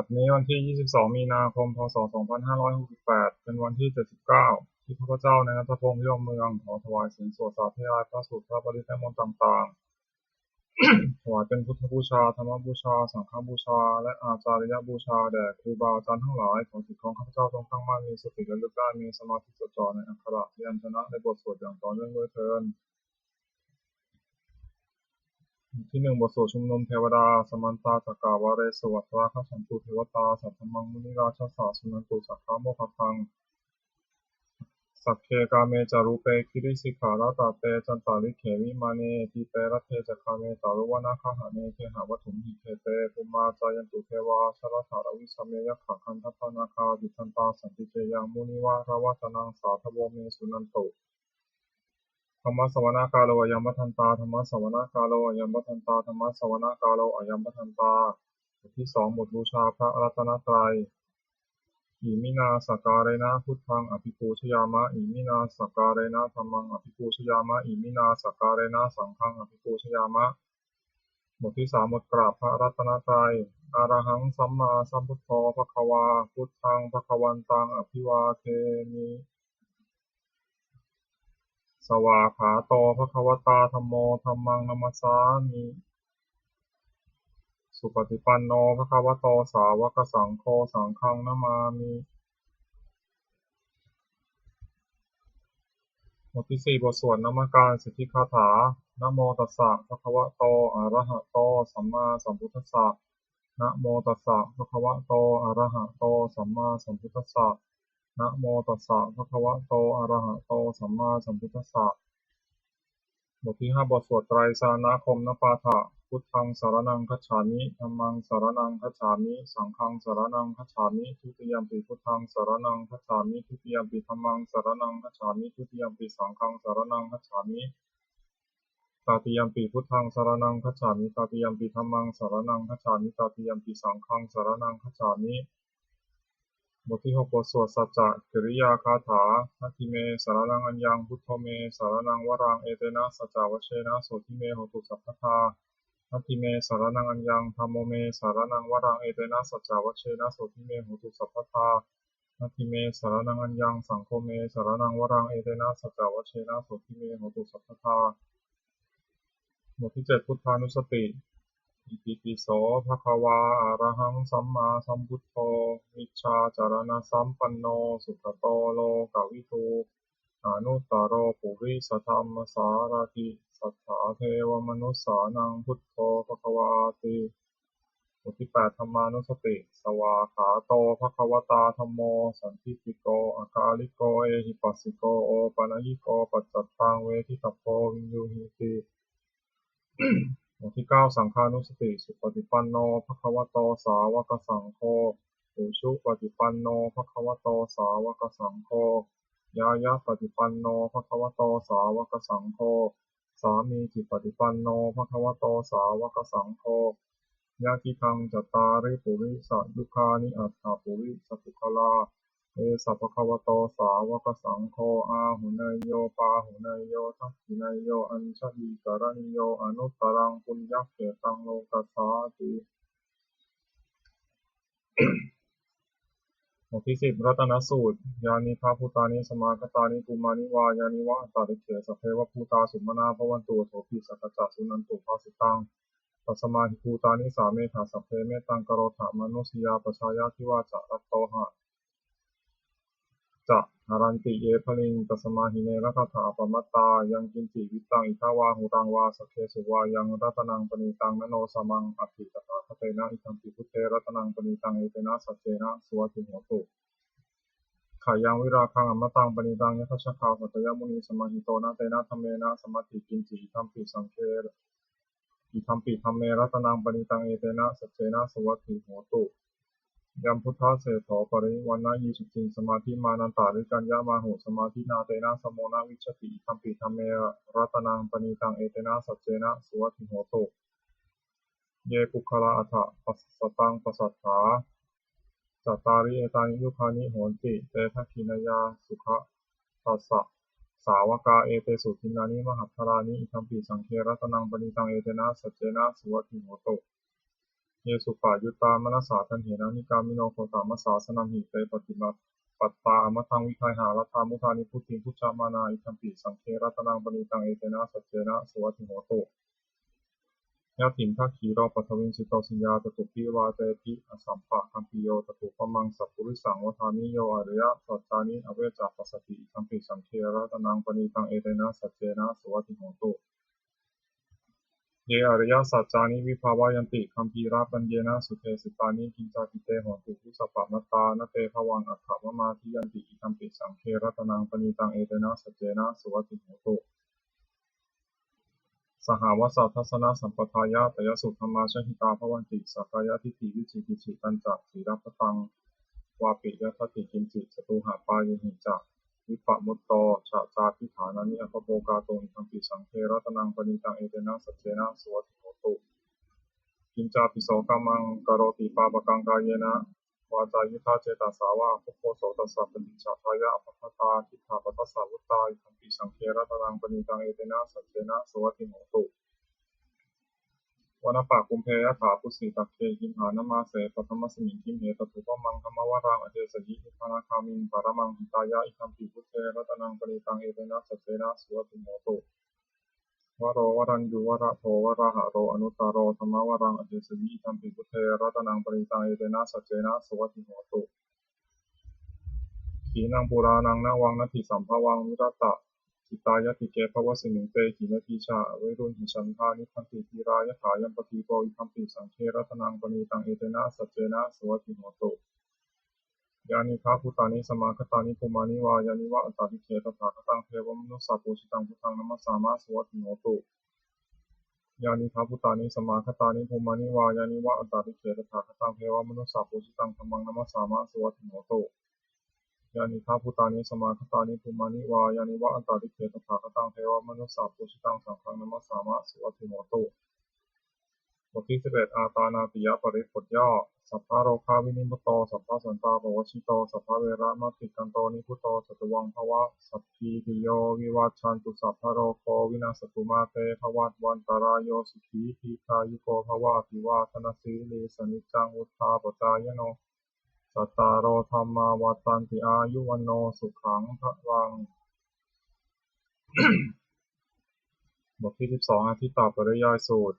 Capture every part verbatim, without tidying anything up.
บัดนี้วันที่ ยี่สิบสอง มีนาคม พ.ศ. สองพันห้าร้อยหกสิบแปด เป็นวันที่ เจ็ดสิบเก้า ที่ข้าพเจ้า นายณัฐพงษ์ พิรมเมือง ขอถวายศีลสวดสาธยายพระสูตรพระปริตรและมนต์ต่างๆ ถวายเป็นพุทธบูชา ธรรมบูชา สังฆบูชา และอาจาริยบูชาแด่ครูบาอาจารย์ทั้งหลาย ขอจิตของข้าพเจ้าจงตั้งมั่น มีสติระลึกได้ มีสมาธิจดจ่อในอักขระพยัญชนะในบทสวดอย่างต่อเนื่องด้วยเทอญ ที่หนึ่ง บทสวดชุมนุมเทวดา Samantā cakkavāḷesu atrāgacchantu devatā, saddhammaṃ munirājassa suṇantu saggamokkhadaṃ. Sagge kāme ca rūpe girisikharataṭe cantalikkhe vimāne, dīpe raṭṭhe ca gāme taruvanagahane gehavatthumhi khette, bhummā cāyantu devā jalathalavisame yakkhagandhabbanāgā, tiṭṭhantā santike yaṃ munivaravacanaṃ sādhavo me suṇantu. Dhammassavanakālo ayam bhadantā. Dhammassavanakālo ayam bhadantā. Dhammassavanakālo ayam bhadantā. บทที่สอง บทบูชาพระรัตนตรัย Iminā sakkārena buddhaṃ abhipūjayāma. Iminā sakkārena dhammaṃ abhipūjayāma. Iminā sakkārena saṅghaṃ abhipūjayāma. บทที่สาม บทกราบพระรัตนตรัย Arahaṃ sammāsambuddho bhagavā. Buddhaṃ bhagavantaṃ abhivādemi. Svākkhāto bhagavatā dhammo. Dhammaṃ namassāmi. Supaṭipanno bhagavato sāvakasaṅgho. Saṅghaṃ namāmi. บทที่สี่ บทสวดนมการสิทธิคาถา Namo tassa bhagavato arahato sammāsambuddhassa. Namo tassa bhagavato arahato sammāsambuddhassa. Namo tassa bhagavato arahato sammāsambuddhassa. บทที่ห้า บทสวดไตรสรณคมนปาฐะ Buddhaṃ saraṇaṃ gacchāmi. Dhammaṃ saraṇaṃ gacchāmi. Saṅghaṃ saraṇaṃ gacchāmi. Dutiyampi buddhaṃ saraṇaṃ gacchāmi. Dutiyampi dhammaṃ saraṇaṃ gacchāmi. Dutiyampi saṅghaṃ saraṇaṃ gacchāmi. Tatiyampi buddhaṃ saraṇaṃ gacchāmi. Tatiyampi dhammaṃ saraṇaṃ gacchāmi. Tatiyampi saṅghaṃ saraṇaṃ gacchāmi. บทที่หก บทสวดสัจจกิริยาคาถา Natthi me saraṇaṃ aññaṃ, buddho me saraṇaṃ varaṃ, etena saccavajjena sotthi me hotu sabbadā. Natthi me saraṇaṃ aññaṃ, dhammo me saraṇaṃ varaṃ, etena saccavajjena sotthi me hotu sabbadā. Natthi me saraṇaṃ aññaṃ, saṅgho me saraṇaṃ varaṃ, etena saccavajjena sotthi me hotu sabbadā. บทที่เจ็ด พุทธานุสติ Itipi so bhagavā arahaṃ sammāsambuddho vijjācaraṇasampanno sugato lokavidū anuttaro purisadammasārathi satthā devamanussānaṃ buddho bhagavāti. บทที่แปด ธรรมานุสติ Svākkhāto bhagavatā dhammo sandiṭṭhiko akāliko ehipassiko opanayiko paccattaṃ veditabbo viññūhīti. บทที่เก้า สังฆานุสติ Supaṭipanno bhagavato sāvakasaṅgho, ujupaṭipanno bhagavato sāvakasaṅgho, ñāyapaṭipanno bhagavato sāvakasaṅgho, sāmīcipaṭipanno bhagavato sāvakasaṅgho, yadidaṃ cattāri purisayugāni aṭṭha purisapuggalā, esa bhagavato sāvakasaṅgho, āhuneyyo pāhuneyyo dakkhiṇeyyo añjalikaraṇīyo anuttaraṃ puññakkhettaṃ lokassāti. บทที่สิบ รัตนสูตร Yānīdha bhūtāni samāgatāni bhummāni vā yāni va antalikkhe, sabbeva bhūtā sumanā bhavantu, athopi sakkacca suṇantu bhāsitaṃ. Tasmā hi bhūtā nisāmetha sabbe, mettaṃ karotha mānusiyā pajāya, divā ca ratto ha ca haranti ye baliṃ, tasmā hi ne rakkhatha appamattā. Yaṃ kiñci vittaṃ idha vā huraṃ vā saggesu vā yaṃ ratanaṃ paṇītaṃ, na no samaṃ atthi tathāgatena, idampi buddhe ratanaṃ paṇītaṃ, etena saccena suvatthi hotu. Khayaṃ virāgaṃ amataṃ paṇītaṃ, yadajjhagā sakyamunī samāhito, na tena dhammena samatthi kiñci, idampi saṅghe, idampi dhamme ratanaṃ paṇītaṃ, etena saccena suvatthi hotu. Yambuddhaseṭṭho parinibbānayisuddhiṃ samādhimānantarikaññamāhu, samādhinā tena samo na vijjati, idampi dhamme ratanaṃ paṇītaṃ, etena saccena suvatthi hotu. Ye puggalā aṭṭha sataṃ pasatthā, cattāri etāni yugāni honti, te dakkhiṇeyyā sugatassa sāvakā, etesu dinnāni mahapphalāni, idampi saṅghe ratanaṃ paṇītaṃ, etena saccena suvatthi hotu. Ye suppayuttā manasā daḷhena nikkāmino gotamasāsanamhi, te pattipattā amataṃ vigayha laddhā mudhā nibbutiṃ bhuñjamānā, idampi saṅghe ratanaṃ paṇītaṃ, etena saccena suvatthi hotu. Yathindakhīlo paṭhaviṃ sito siyā, tathūpamā vātepi asambādhakāyo, tathūpamaṃ sappurisaṃ vadāmi, yo ariyasaccāni avecca passati, idampi saṅghe ratanaṃ paṇītaṃ, etena saccena suvatthi hotu. Ye ariyasaccāni vibhāvayanti gambhīrapaññena sudesitāni, kiñcāpi te hontu bhusappamattā, na te bhavaṃ aṭṭhamamādiyanti, idampi saṅghe ratanaṃ paṇītaṃ, etena saccena suvatthi hotu. Sahāvassa dassanasampadāya, tayassu dhammā jahitā bhavanti, sakkāyadiṭṭhi vicikicchitañca, sīlabbataṃ vāpi yadatthi kiñci, catūhapāyehi ca vippamutto, cha cābhiṭhānāni abhabbo kātuṃ, idampi saṅghe ratanaṃ paṇītaṃ, etena saccena suvatthi hotu. Kiñcāpi so kammaṃ karoti pāpakaṃ, kāyena vācāyuda cetasā vā, abhabbo so tassa paṭicchadāya, appaṭitatā diṭṭhapadassa vuttā, idampi saṅghe ratanaṃ paṇītaṃ, etena saccena suvatthi hotu. Vanapāgumbe yathā phussitagge, gimhānamāse paṭhamasmiṃ gimhe, tathūpamaṃ dhammavaraṃ adesayi, nibbānagāmiṃ paramaṃ hitāya, idampi buddhe ratanaṃ paṇītaṃ, etena saccena suvatthi hotu. Varo varaññū varado varāharo, anuttaro dhammavaraṃ adesayi, idampi buddhe ratanaṃ paṇītaṃ, etena saccena suvatthi hotu. Khīṇaṃ purāṇaṃ navaṃ natthi sambhavaṃ, virattacittāyatike bhavasmiṃ, te khīṇabījā avirūḷhichandā, nibbanti dhīrā yathāyampadīpo, idampi saṅghe ratanaṃ paṇītaṃ, etena saccena suvatthi hotu. Yānīdha bhūtāni samāgatāni bhummāni vā, yāni va antalikkhe, tathāgataṃ devamanussapūjitaṃ, buddhaṃ namassāma, suvatthi hotu. Yānīdha bhūtāni samāgatāni bhummāni vā, yāni va antalikkhe, tathāgataṃ devamanussapūjitaṃ, dhammaṃ namassāma, suvatthi hotu. Yānīdha bhūtāni samāgatāni bhummāni vā, yāni va antalikkhe, tathāgataṃ devamanussapūjitaṃ, saṅghaṃ namassāma, suvatthi hotu. บทที่สิบเอ็ด อาฏานาติยปริตร บทย่อ Sabbārogavinimmutto, sabbasantāpavajjito, sabbaveramatikkanto, nibbuto ca tuvaṃ bhava. Sabbītiyo vivajjantu, sabbarogo vinassatu, mā te bhavatvantarāyo, sukhī dīghāyuko bhava. Abhivādanasīlissa niccaṃ vuḍḍhāpacāyino, cattāro dhammā vaḍḍhanti, āyu vaṇṇo sukhaṃ balaṃ. บทที่สิบสอง อทิตตปริยายสูตร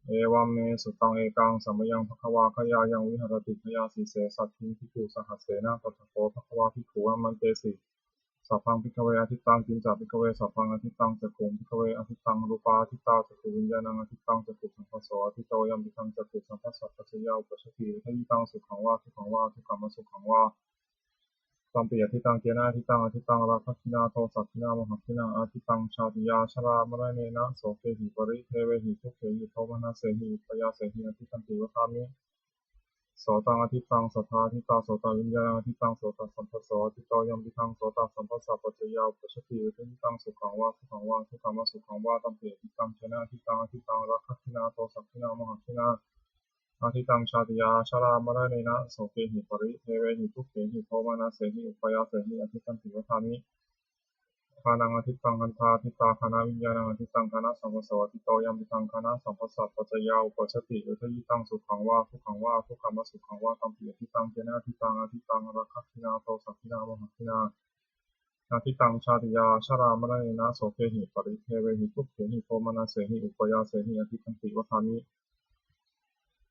Evaṃ me sutaṃ. Ekaṃ samayaṃ bhagavā gayāyaṃ viharati gayāsīse saddhiṃ bhikkhusahassena. Tatra kho bhagavā bhikkhū āmantesi: Sabbaṃ bhikkhave atittaṃ. Kiñca bhikkhave sabbaṃ atittaṃ? Cakkhuṃ bhikkhave atittaṃ, rūpā atittā, cakkhuviññāṇaṃ atittaṃ, cakkhusamphasso atitto, yampidaṃ cakkhusamphassapaccayā uppajjati vedayitaṃ sukhaṃ vā dukkhaṃ vā adukkhamasukhaṃ vā, tampi atittaṃ. Kena atittaṃ? Atittaṃ rāgagginā dosagginā mohagginā, atittaṃ jātiyā jarāmaraṇena sokehi paridevehi dukkhehi domanassehi upāyāsehi atittanti vadāmi. Sotaṃ atittaṃ, saddā atittā, sotaviññāṇaṃ atittaṃ, sotasamphasso atitto, yampidaṃ sotasamphassapaccayā uppajjati vedayitaṃ sukhaṃ vā dukkhaṃ vā adukkhamasukhaṃ vā, tampi atittaṃ. Kena atittaṃ? Atittaṃ rāgagginā dosagginā mohagginā, atittaṃ jātiyā jarāmaraṇena sokehi paridevehi dukkhehi domanassehi upāyāsehi atittanti vadāmi. Ghānaṃ atittaṃ, gandhā atittā, ghānaviññāṇaṃ atittaṃ, ghānasamphasso atitto, yampidaṃ ghānasamphassapaccayā uppajjati vedayitaṃ sukhaṃ vā dukkhaṃ vā adukkhamasukhaṃ vā, tampi atittaṃ. Kena atittaṃ? Atittaṃ rāgagginā dosagginā mohagginā, atittaṃ jātiyā jarāmaraṇena sokehi paridevehi dukkhehi domanassehi upāyāsehi atittanti vadāmi.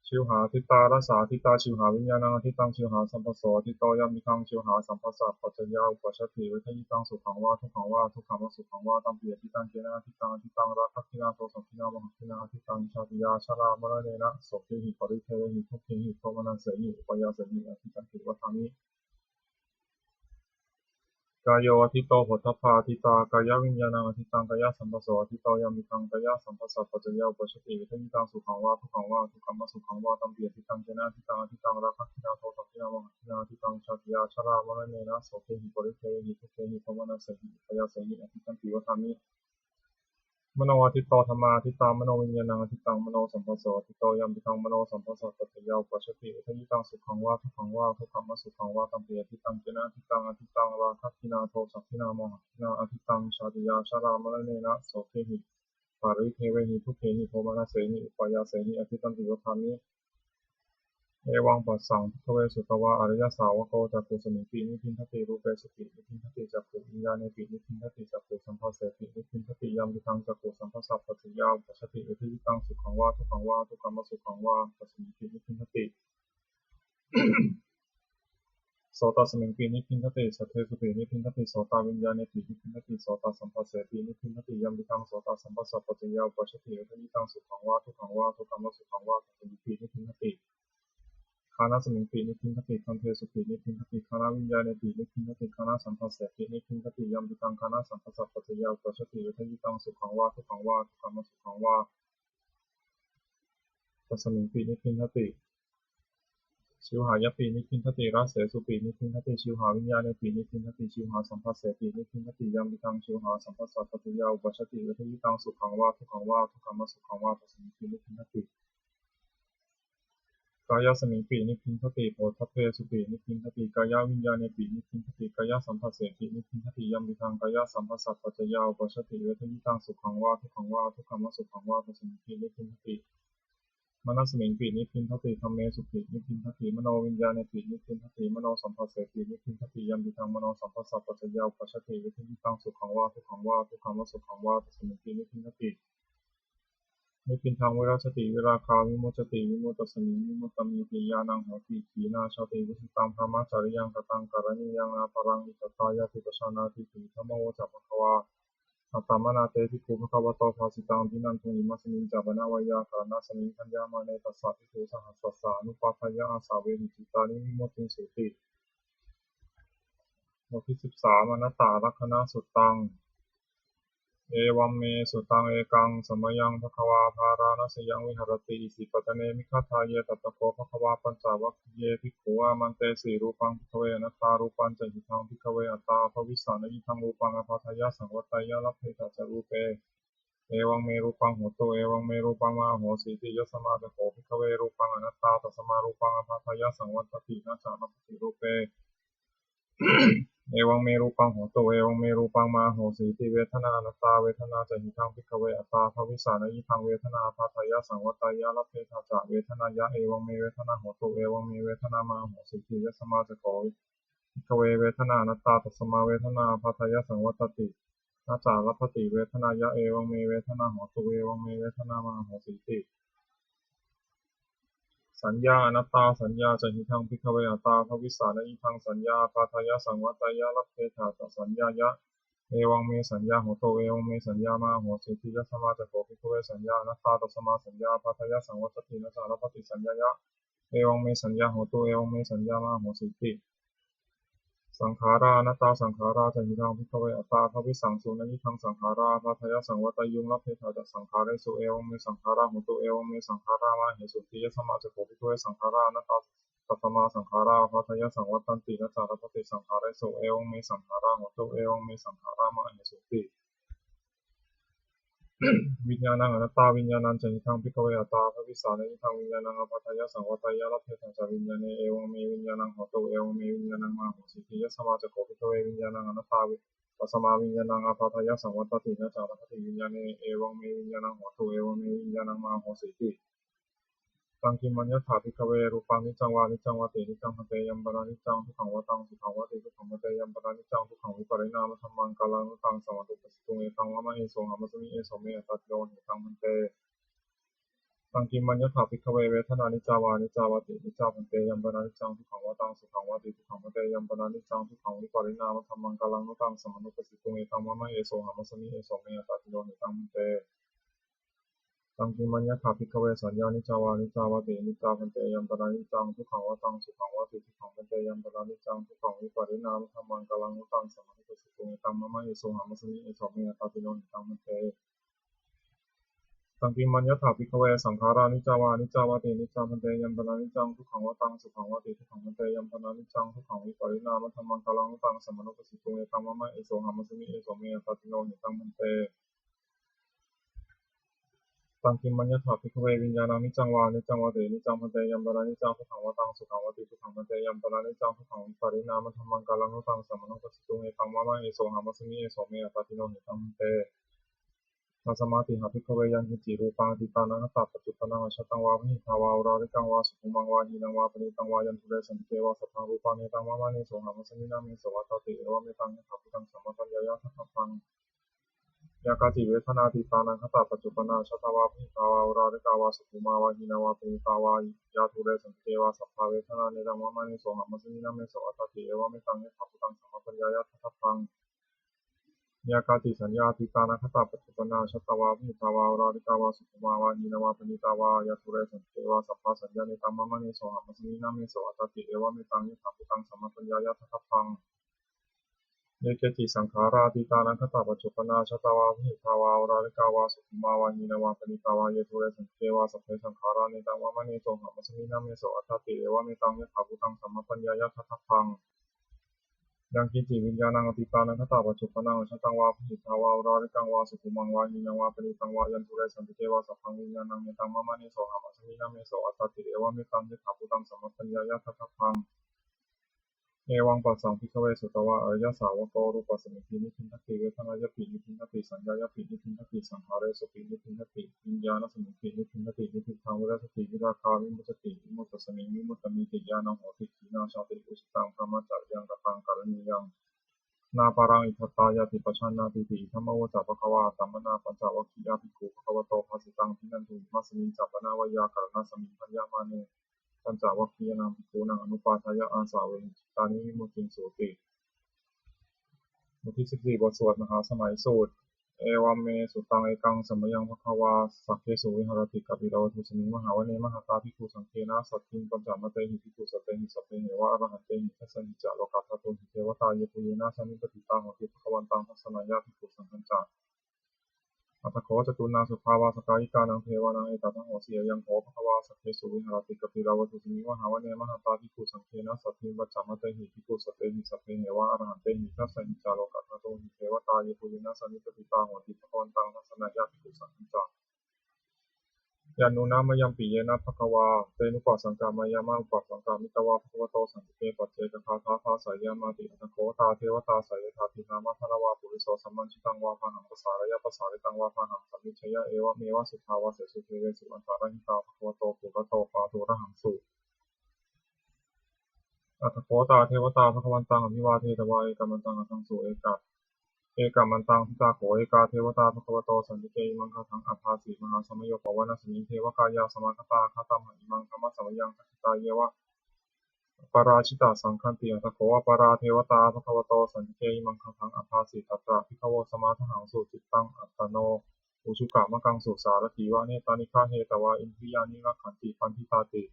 Jivhā atittā, rasā atittā, jivhāviññāṇaṃ atittaṃ, jivhāsamphasso atitto, yampidaṃ jivhāsamphassapaccayā uppajjati vedayitaṃ sukhaṃ vā dukkhaṃ vā adukkhamasukhaṃ vā, tampi atittaṃ. Kena atittaṃ? Atittaṃ rāgagginā dosagginā mohagginā, atittaṃ jātiyā jarāmaraṇena sokehi paridevehi dukkhehi domanassehi upāyāsehi atittanti vadāmi. Kāyo atitto, phoṭṭhabbā atittā, kāyaviññāṇaṃ atittaṃ, kāyasamphasso atitto, yampidaṃ kāyasamphassapaccayā uppajjati vedayitaṃ sukhaṃ vā dukkhaṃ vā adukkhamasukhaṃ vā, tampi atittaṃ. Kena atittaṃ? Atittaṃ rāgagginā dosagginā mohagginā, atittaṃ jātiyā jarāmaraṇena sokehi paridevehi dukkhehi domanassehi upāyāsehi atittanti vadāmi. Mano atitto, dhammā atittā, manoviññāṇaṃ atittaṃ, manosamphasso atitto, yampidaṃ manosamphassapaccayā uppajjati vedayitaṃ sukhaṃ vā dukkhaṃ vā adukkhamasukhaṃ vā, tampi atittaṃ. Kena atittaṃ? Atittaṃ rāgagginā dosagginā mohagginā, atittaṃ jātiyā jarāmaraṇena sokehi paridevehi dukkhehi domanassehi upāyāsehi atittanti vadāmi. Evaṃ passaṃ bhikkhave sutavā ariyasāvako cakkhusmiṃpi nibbindati, rūpesupi nibbindati, cakkhuviññāṇepi nibbindati, cakkhusamphasseti nibbindati, yampidaṃ cakkhusamphassapaccayā uppajjati vedayitaṃ sukhaṃ vā dukkhaṃ vā adukkhamasukhaṃ vā tasmiṃpi nibbindati. Sotasmiṃpi nibbindati, saddesupi nibbindati, sotaviññāṇepi nibbindati, sotasamphassepi nibbindati, yampidaṃ sotasamphassapaccayā uppajjati vedayitaṃ sukhaṃ vā dukkhaṃ vā adukkhamasukhaṃ vā tasmiṃpi nibbindati. Ghānasmiṃpi nibbindati, gandhesupi nibbindati, ghānaviññāṇepi nibbindati, ghānasamphassepi nibbindati, yampidaṃ ghānasamphassapaccayā uppajjati vedayitaṃ sukhaṃ vā dukkhaṃ vā adukkhamasukhaṃ vā tasmiṃpi nibbindati. Jivhāyapi nibbindati, rasesupi nibbindati, jivhāviññāṇepi nibbindati, jivhāsamphassepi nibbindati, yampidaṃ jivhāsamphassapaccayā uppajjati vedayitaṃ sukhaṃ vā dukkhaṃ vā adukkhamasukhaṃ vā tasmiṃpi nibbindati. Kāyasmiṃpi nibbindati, phoṭṭhabbesupi nibbindati, kāyaviññāṇepi nibbindati, kāyasamphassepi nibbindati, yampidaṃ kāyasamphassapaccayā uppajjati vedayitaṃ sukhaṃ vā dukkhaṃ vā adukkhamasukhaṃ vā tasmiṃpi nibbindati. Manasmiṃpi nibbindati, dhammesupi nibbindati, manoviññāṇepi nibbindati, manosamphassepi nibbindati, yampidaṃ manosamphassapaccayā uppajjati vedayitaṃ sukhaṃ vā dukkhaṃ vā adukkhamasukhaṃ vā tasmiṃpi nibbindati. Nibbindaṃ virajjati, virāgā vimuccati, vimuttasmiṃ vimuttamiti ñāṇaṃ hoti. Khīṇā jāti, vusitaṃ brahmacariyaṃ, kataṃ karaṇīyaṃ, nāparaṃ itthattāyāti pajānātīti. Idamavoca bhagavā. Attamanā te bhikkhū bhagavato bhāsitaṃ abhinanduṃ. Imasmiñca pana veyyākaraṇasmiṃ bhaññamāne tassa bhikkhusahassassa anupādāya āsave nicittāni vimuttiṃsūti. บทที่สิบสาม Anattalakkhaṇasuttaṃ. Evaṃ me sutaṃ. Ekaṃ samayaṃ bhagavā bārāṇasiyaṃ viharati isipatane migadāye. Tatra kho bhagavā pañcavaggiye bhikkhū āmantesi: Rūpaṃ bhikkhave anattā, rūpañca hidaṃ bhikkhave attā abhavissa, na hidaṃ rūpaṃ ābādhāya saṃvatteyya, labbhetha ca rūpe, evaṃ me rūpaṃ hotu, evaṃ me rūpaṃ mā ahosīti. Yasmā ca kho bhikkhave rūpaṃ anattā, tasmā rūpaṃ ābādhāya saṃvattati, na ca labbhati rūpe, evaṃ me rūpaṃ hotu, evaṃ me rūpaṃ mā ahosīti. Vedanā anattā, vedanā ca hidaṃ bhikkhave attā abhavissa, na hidaṃ vedanā ābādhāya saṃvatteyya, labbhetha ca vedanāya, evaṃ me vedanā hotu, evaṃ me vedanā mā ahosīti. Yasmā ca kho bhikkhave vedanā anattā, tasmā vedanā ābādhāya saṃvattati, na ca labbhati vedanāya, evaṃ me vedanā hotu, evaṃ me vedanā mā ahosīti. Saññā anattā, saññā ca hidaṃ bhikkhave attā abhavissa, na hidaṃ saññā ābādhāya saṃvatteyya, labbhetha ca saññāya, evaṃ me saññā hotu, evaṃ me saññā mā ahosīti. Yasmā ca kho bhikkhave saññā anattā, tasmā saññā ābādhāya saṃvattati, na ca labbhati saññāya, evaṃ me saññā hotu, evaṃ me saññā mā ahosīti. Saṅkhārā anattā, saṅkhārā ca hidaṃ bhikkhave attā abhavissaṃsu, na hidaṃ saṅkhārā ābādhāya saṃvatteyyuṃ, labbhetha ca saṅkhāresu, evaṃ me saṅkhārā hontu, evaṃ me saṅkhārā mā ahesūti. Yasmā ca kho bhikkhave saṅkhārā anattā, tasmā saṅkhārā ābādhāya saṃvattanti, na ca labbhati saṅkhāresu, evaṃ me saṅkhārā hontu, evaṃ me saṅkhārā mā ahesūti. Viññāṇaṃ anattā, viññāṇañca hidaṃ bhikkhave attā abhavissa, na hidaṃ viññāṇaṃ ābādhāya saṃvatteyya, labbhetha ca viññāṇe, evaṃ me viññāṇaṃ hotu, evaṃ me viññāṇaṃ mā ahosīti. Yasmā ca kho bhikkhave viññāṇaṃ anattā, tasmā viññāṇaṃ ābādhāya saṃvattati, na ca labbhati viññāṇe, evaṃ me viññāṇaṃ hotu, evaṃ me viññāṇaṃ mā ahosīti. Taṃ kiṃ maññatha bhikkhave rūpaṃ niccaṃ vā aniccaṃ vāti. Niccaṃ bhante. Yampanāniccaṃ dukkhaṃ vā taṃ sukhaṃ vāti. Dukkhaṃ bhante. Yampanāniccaṃ dukkhaṃ vipariṇāmadhammaṃ kālaṃ nu taṃ samanupassituṃ. Etaṃ mama, esohamasmi, eso me attāti. No hetaṃ bhante. Taṃ kiṃ maññatha bhikkhave vedanā niccā vā aniccā vāti. Niccā bhante. Yampanāniccaṃ dukkhaṃ vā taṃ sukhaṃ vāti. Dukkhaṃ bhante. Yampanāniccaṃ dukkhaṃ vipariṇāmadhammaṃ kālaṃ nu taṃ samanupassituṃ. Etaṃ mama, esohamasmi, eso me attāti. No hetaṃ bhante. Taṃ kiṃ maññatha bhikkhave saññā niccā vā aniccā vāti. Niccā bhante. Yampanāniccaṃ dukkhaṃ vā taṃ sukhaṃ vāti. Dukkhaṃ bhante. Yampanāniccaṃ dukkhaṃ vipariṇāmadhammaṃ kālaṃ nu taṃ samanupassituṃ. Etaṃ mama, esohamasmi, eso me attāti. No hetaṃ bhante. Taṃ kiṃ maññatha bhikkhave saṅkhārā niccā vā aniccā vāti. Niccā bhante. Yampanāniccaṃ dukkhaṃ vā taṃ sukhaṃ vāti. Dukkhaṃ bhante. Yampanāniccaṃ dukkhaṃ vipariṇāmadhammaṃ kālaṃ nu taṃ samanupassituṃ. Etaṃ mama, esohamasmi, eso me attāti. No hetaṃ bhante. Taṃ kiṃ maññatha bhikkhave viññāṇaṃ niccaṃ vā aniccaṃ vāti. Niccaṃ bhante. Yampanāniccaṃ dukkhaṃ vā taṃ sukhaṃ vāti. Dukkhaṃ bhante. Yampanāniccaṃ dukkhaṃ vipariṇāmadhammaṃ kālaṃ nu taṃ samanupassituṃ. Etaṃ mama, esohamasmi, eso me attāti. No hetaṃ bhante. Tasmātiha bhikkhave yaṅkiñci rūpaṃ atītānāgatapaccuppannaṃ ajjhattaṃ vā bahiddhā vā oḷārikaṃ vā sukhumaṃ vā hīnaṃ vā paṇītaṃ vā yandūre santike vā sabbaṃ rūpaṃ etaṃ mama nesohamasmiṃ rameso attāti, evametaṃ yathābhūtaṃ sammappaññāya daṭṭhabbaṃ. Yā kāci vedanā atītānāgatapaccuppannaṃ ajjhattā vā bahiddhā vā oḷārikā vā sukhumā vā hīnā vā paṇītā vā yā dūre santike vā sabbā vedanā netaṃ mama nesohamasmiṃ rameso attāti, evametaṃ yathābhūtaṃ sammappaññāya daṭṭhabbaṃ. Yā kāci saññā atītānāgatapaccuppannaṃ ajjhattā vā bahiddhā vā oḷārikā vā sukhumā vā hīnā vā paṇītā vā yā dūre santike vā sabbā saññā netaṃ mama nesohamasmiṃ rameso attāti, evametaṃ yathābhūtaṃ sammappaññāya daṭṭhabbaṃ. Ye keci saṅkhārā atītānāgatapaccuppannaṃ ajjhattā vā bahiddhā vā oḷārikā vā sukhumā vā hīnā vā paṇītā vā yā dūre santike vā sabbe saṅkhārā netaṃ mama nesohamasmiṃ rameso attāti, evametaṃ yathābhūtaṃ sammappaññāya daṭṭhabbaṃ. Yaṅkiñci viññāṇaṃ atītānāgatapaccuppannaṃ ajjhattaṃ vā bahiddhā vā oḷārikaṃ vā sukhumaṃ vā hīnaṃ vā paṇītaṃ vā yandūre santike vā sabbaṃ viññāṇaṃ netaṃ mama nesohamasmiṃ rameso attāti, evametaṃ yathābhūtaṃ sammappaññāya daṭṭhabbaṃ. Evaṃ passaṃ bhikkhave sutavā ariyasāvako rūpasmiṃpi nibbindati, vedanāyapi nibbindati, saññāyapi nibbindati, saṅkhāresupi nibbindati, viññāṇasmiṃpi nibbindati, nibbindaṃ virajjati, virāgā vimuccati, vimuttasmiṃ vimuttamiti ñāṇaṃ hoti. Khīṇā jāti, vusitaṃ brahmacariyaṃ, kataṃ karaṇīyaṃ nāparaṃ itthattāyāti pajānātīti. Idamavoca bhagavā. Attamanā pañcavaggiyā bhikkhū bhagavato bhāsitaṃ abhinanduṃ. Imasmiñca pana veyyākaraṇasmiṃ bhaññamāne pañcavaggiyānaṃ bhikkhūnaṃ anupādāya āsavehī cittāni vimucciṃsūti. บทที่สิบสี่ บทสวดมหาสมัยสูตร Evaṃ me sutaṃ. Ekaṃ samayaṃ bhagavā sakkesu viharati kapilavatthusmiṃ mahāvane mahatā bhikkhusaṅghena saddhiṃ pañcamattehi bhikkhusatehi sabbeheva arahantehi. Dasahi ca lokadhātūhi devatā yebhuyyena sannipatitā honti bhagavantaṃ dassanāya bhikkhusaṅghañca. Atha kho catunnaṃ suddhāvāsakāyikānaṃ devānaṃ etadahosi: Ayaṃ kho bhagavā sakkesu viharati kapilavatthusmiṃ mahāvane mahatā bhikkhusaṅghena saddhiṃ pañcamattehi bhikkhusatehi sabbeheva arahantehi. Dasahi ca lokadhātūhi devatā yebhuyyena sannipatitā honti bhagavantaṃ dassanāya bhikkhusaṅghañca. Yannūna mayampi yena bhagavā tenupasaṅkameyyāma upasaṅkamitvā bhagavato santike paccekagāthā bhāseyyāmāti. Atha kho tā devatā seyyathāpi nāma balavā puriso sammiñjitaṃ vā bāhaṃ pasāreyya, pasāritaṃ vā bāhaṃ sammiñjeyya, evameva suddhāvāsesu devesu antarahitā bhagavato purato pāturahaṃsu. Atha kho tā devatā bhagavantaṃ abhivādetvā ekamantaṃ aṭṭhaṃsu. Eka ekamantaṃ ṭhitā kho ekā devatā bhagavato santike imaṃ gāthaṃ abhāsi: Mahāsamayo pavanasmiṃ, devakāyā samāgatā; āgatamha imaṃ dhammasamayaṃ, dakkhitāyeva aparājitasaṅghanti. Atha kho aparā devatā bhagavato santike imaṃ gāthaṃ abhāsi: Tatra bhikkhavo samādahaṃsu, cittaṃ attano ujukamakaṃsu; sārathīva nettāni gahetvā, indriyāni rakkhanti paṇḍitāti.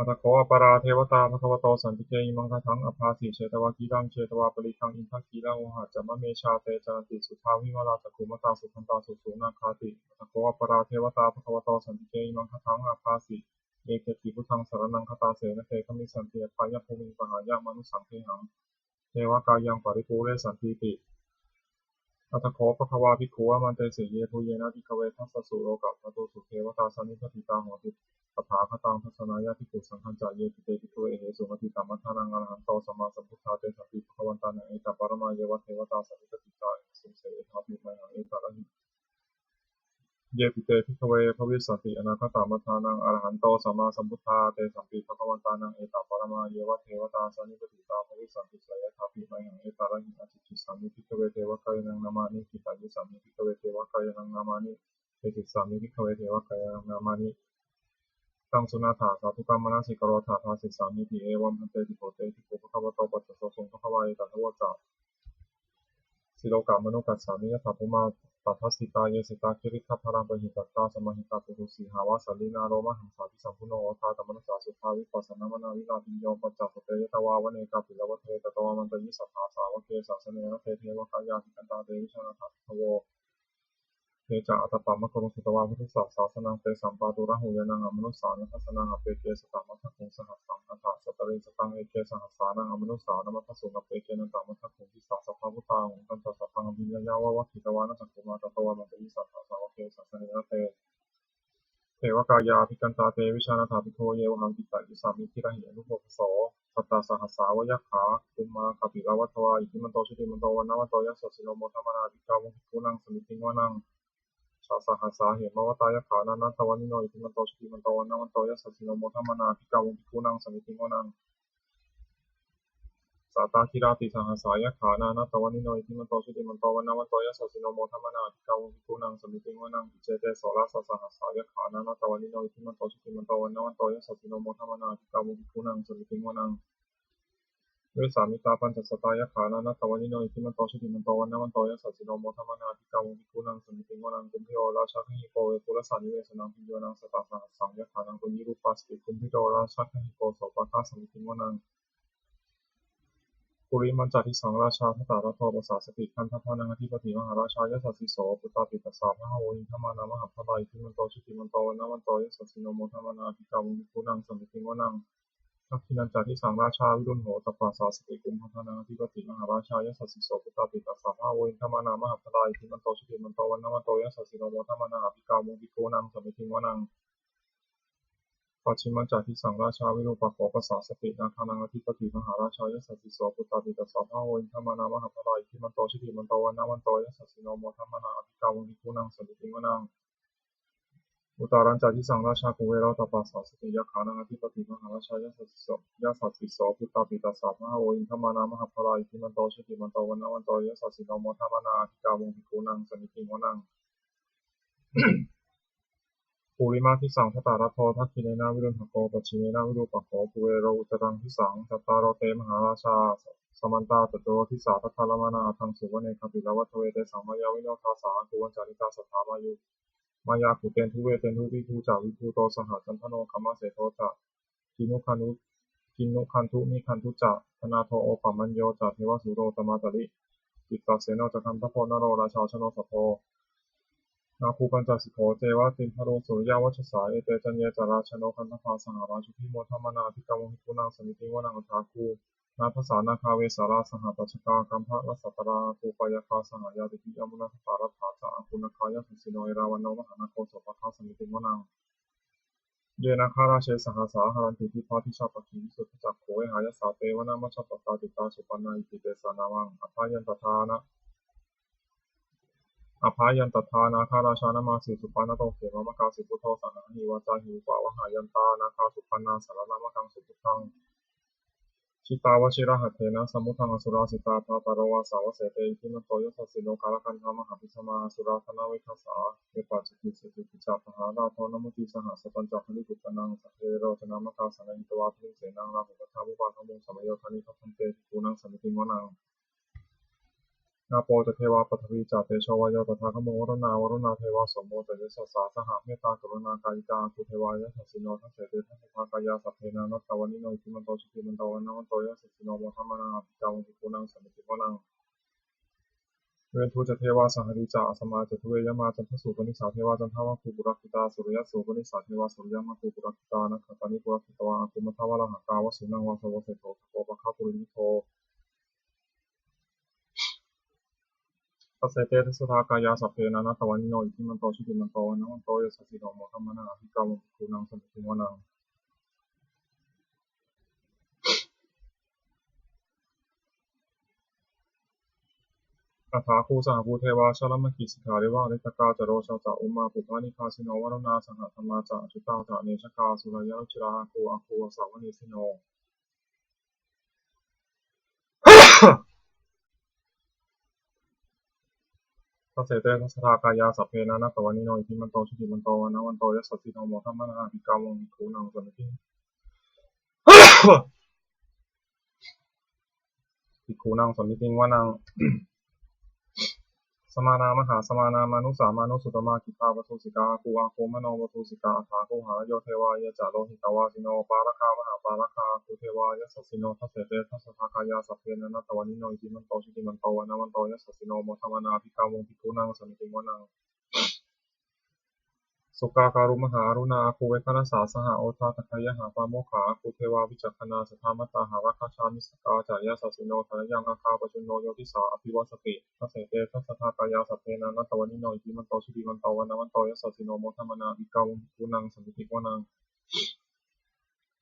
Atha kho aparā devatā bhagavato santike imaṃ gāthaṃ abhāsi: Chetvā khīlaṃ chetvā palighaṃ, indakhīlaṃ ohaccamanejā; te caranti suddhā vimalā, cakkhumatā sudantā susunāgāti. Atha kho aparā devatā bhagavato santike imaṃ gāthaṃ abhāsi: Ye keci buddhaṃ saraṇaṃ gatāse, na te gamissanti apāyabhūmiṃ; pahāya mānusaṃ dehaṃ, devakāyaṃ paripūressantīti. Atha kho bhagavā bhikkhū āmantesi: Yebhuyyena bhikkhave dasasu lokadhātūsu devatā sannipatitā honti tathāgataṃ dassanāya bhikkhusaṅghañca. Yepi te bhikkhave ahesuṃ atītamaddhānaṃ arahanto sammāsambuddhā, tesampi bhagavantānaṃ etaparamāyeva devatā sannipatitā ahesumse, ethāpi mayhaṃ etarahi. Yepi te bhikkhave bhavissanti anāgatamaddhānaṃ arahanto sammāsambuddhā, tesampi bhagavantānaṃ etaparamāyeva devatā sannipatitā bhavissanti, seyyathāpi mayhaṃ etarahi. Ācikkhissāmi bhikkhave devakāyānaṃ nāmāni, kittayissāmi bhikkhave devakāyānaṃ nāmāni, desissāmi bhikkhave devakāyānaṃ nāmāni. Taṃ suṇātha sādhukaṃ manasikarotha bhāsissāmīti. Evaṃ bhanteti kho te bhikkhū bhagavato paccassosuṃ. Bhagavā etadavoca: Silokamanukassāmi, yattha bhummā tadassitā; ye sitā girigabbharaṃ, pahitattā samāhitā. Puthū sīhāva sallīnā, lomahaṃsābhisambhuno; odātamanasā suddhā, vippasannamanāvilā. Bhiyyo pañcasate ñatvā, vane kāpilavatthave; tato āmantayi satthā, sāvake sāsane rate. Devakāyā abhikkantā, te vijānātha bhikkhavo; te ca ātappamakaruṃ, sutvā buddhassa sāsanaṃ. Tesampāturahu ñāṇaṃ, amanussāna dassanaṃ; appeke satamaddakkhuṃ, sahassaṃ atha sattariṃ. Sataṃ eke sahassānaṃ, amanussānamaddasuṃ; appekenantamaddakkhuṃ, disā sabbā phuṭā ahuṃ. Tañca sabbaṃ abhiññāya, vavakkhitvāna cakkhumā; tato āmantayi satthā, sāvake sāsane rate. Devakāyā abhikkantā, te vijānātha bhikkhavo; ye vohaṃ kittayissāmi, girāhi anupubbaso. sattasahassā va yakkhā bhummā kāpilavatthavā iddhimanto jutimanto vaṇṇavanto yasassino modamānā abhikkāmuṃ bhikkhūnaṃ samitiṃ vanaṃ. Chasahassā hemavatā yakkhā nānattavaṇṇino iddhimanto jutimanto vaṇṇavanto yasassino modamānā abhikkāmuṃ bhikkhūnaṃ samitiṃ vanaṃ. Sātāgirā tisahassā yakkhā nānattavaṇṇino iddhimanto jutimanto vaṇṇavanto yasassino modamānā abhikkāmuṃ bhikkhūnaṃ samitiṃ vanaṃ. Iccete soḷasasahassā yakkhā nānattavaṇṇino iddhimanto jutimanto vaṇṇavanto yasassino modamānā abhikkāmuṃ bhikkhūnaṃ samitiṃ vanaṃ. Vessāmittā pañcasatā yakkhā nānattavaṇṇino iddhimanto jutimanto vaṇṇavanto yasassino modamānā abhikkāmuṃ bhikkhūnaṃ samitiṃ vanaṃ. Kumbhīro rājagahiko vepullassa nivesanaṃ bhiyyo naṃ satasahassaṃ yakkhānaṃ payirupāsati kumbhīro rājagahiko sopāga samitiṃ vanaṃ. Purimañca disaṃ rājā dhataraṭṭho pasāsati gandhabbānaṃ ādhipati mahārājā yasassi so. Puttāpi tassa bahavo indanāmā mahabbalā iddhimanto jutimanto vaṇṇavanto yasassino modamānā abhikkāmuṃ bhikkhūnaṃ samitiṃ vanaṃ. Dakkhiṇañca disaṃ rājā virūḷho tappasāsati kumbhaṇḍānaṃ ādhipati mahārājā yasassi so. Puttāpi tassa bahavo indanāmā mahabbalā iddhimanto jutimanto vaṇṇavanto yasassino modamānā abhikkāmuṃ bhikkhūnaṃ samitiṃ vanaṃ. Pacchimañca disaṃ rājā virūpakkho pasāsati nāgānaṃ ādhipati mahārājā yasassi so. Puttāpi tassa bahavo indanāmā mahabbalā iddhimanto jutimanto vaṇṇavanto yasassino modamānā abhikkāmuṃ bhikkhūnaṃ samitiṃ vanaṃ. Uttarañca disaṃ rājā kuvero tappasāsati yakkhānaṃ ādhipati mahārājā yasassi so. Yasassi so. Puttāpi tassa bahavo indanāmā mahabbalā iddhimanto jutimanto vaṇṇavanto yasassino modamānā abhikkāmuṃ bhikkhūnaṃ samitiṃ vanaṃ. Purimadisaṃ dhataraṭṭho dakkhiṇena virūḷhako pacchimena virūpakkho kuvero uttaraṃ disaṃ. Cattāro te mahārājā samantā caturo disā daddallamānā aṭṭhaṃsu vane kāpilavatthave. Tesaṃ māyāvino dāsā āgū vañcanikā saṭhā māyā kuṭeṇḍu veṭeṇḍu viṭū ca viṭuṭo saha candano kāmaseṭṭho ca kinnughaṇḍu kinnughaṇḍu nighaṇḍu ca panādo opamañño ca devasūto tamātari. Cittaseno ca gandhabbo naḷo rājā janosabho āgū pañcasikho ceva timbarū suriyavacchasā. Ete caññe ca rājāno gandhabbā saha rājubhi modamānā abhikkāmuṃ bhikkhūnaṃ samitiṃ vanaṃ. Athāgū nābhasā nāgā vesālā sahatacchakā kambalassatarā āgū pāyāgā saha ñātibhi. Amuṇā dhataraṭṭhā ca āgū nāgā yasassino erāvaṇo mahānāgo sopāga samitiṃ vanaṃ. Ye nāgarāje sahasā haranti dibbā dijā pakkhi visuddhacakkhū vehāyasā te vanamajjhapattā citrā supaṇṇā iti tesa nāmaṃ. Abhayantadā nā abhayantadā nāgarājānamāsi supaṇṇato khemamakāsi buddho saṇhāhi vācāhi upavhayantā nāgā supaṇṇā saraṇamakaṃsu buddhaṃ. Jitā vajirahatthena samuddaṃ asurā sitā bhātaro vāsavassete iddhimanto yasassino kālakañjā mahābhismā asurā dānaveghasā vepacitti sucitti ca pahārādo namucī saha satañca baliputtānaṃ. Sabbe verocanāmakā sannayhitvā baliṃ senaṃ rāhubhaddamupāgamuṃ samayodāni bhaddante bhikkhūnaṃ samitiṃ vanaṃ. Āpo ca devā paṭhavī ca tejo vāyo tadāgamuṃ varuṇā vāruṇā devā somo ca yasasā saha mettākaruṇākāyikā āgū devā yasassino dasete dasadhā kāyā sabbe nānattavaṇṇino iddhimanto jutimanto vaṇṇavanto yasassino modamānā abhikkāmuṃ bhikkhūnaṃ samitiṃ vanaṃ. Veṇḍū ca devā sahalī ca asamā ca duve yamā candassūpanisā devā candamāgū purakkhitā suriyassūpanisā devā suriyamāgū purakkhitā nakkhattāni purakkhitvā āgū mandavalāhakā vasūnaṃ vāsavo seṭṭho sakkopāga purindado. Dasete dasadhā kāyā sabbe nānattavaṇṇino iddhimanto jutimanto vaṇṇavanto yasassino modamānā abhikkāmuṃ bhikkhūnaṃ samitiṃ vanaṃ. Athāgū sahabhū devā jalamaggisikhāriva ariṭṭhakā ca rojā ca ummāpupphanibhāsino varuṇā sahadhammā ca accutā ca anejakā asurāya rucirā āgū āgū vāsavanesino. Dasete dasadhā kāyā sabbe nānattavaṇṇino iddhimanto jutimanto vaṇṇavanto yasassino modamānā abhikkāmuṃ bhikkhūnaṃ samitiṃ bhikkhūnaṃ samitiṃ vanaṃ. Samānā mahāsamānā mānusā mānusuttamā khiḍḍāpadūsikā āgū āgū manopadūsikā. Athāgū harayo devā ye ca lohitavāsino pāragā mahāpāragā āgū devā yasassino. Dasete dasadhā kāyā sabbe nānattavaṇṇino iddhimanto jutimanto vaṇṇavanto yasassino modamānā abhikkāmuṃ bhikkhūnaṃ samitiṃ vanaṃ. Sukkā karumhā aruṇā āgū veghanasā saha odātagayhā pāmokkhā āgū devā vicakkhaṇā sadāmattā hāragajā missakā ca yasassino. Thanayaṃ āga pajjunno yo disā abhivassati. Dasete dasadhā kāyā sabbe nānattavaṇṇino iddhimanto jutimanto vaṇṇavanto yasassino modamānā abhikkāmuṃ bhikkhūnaṃ samitiṃ vanaṃ.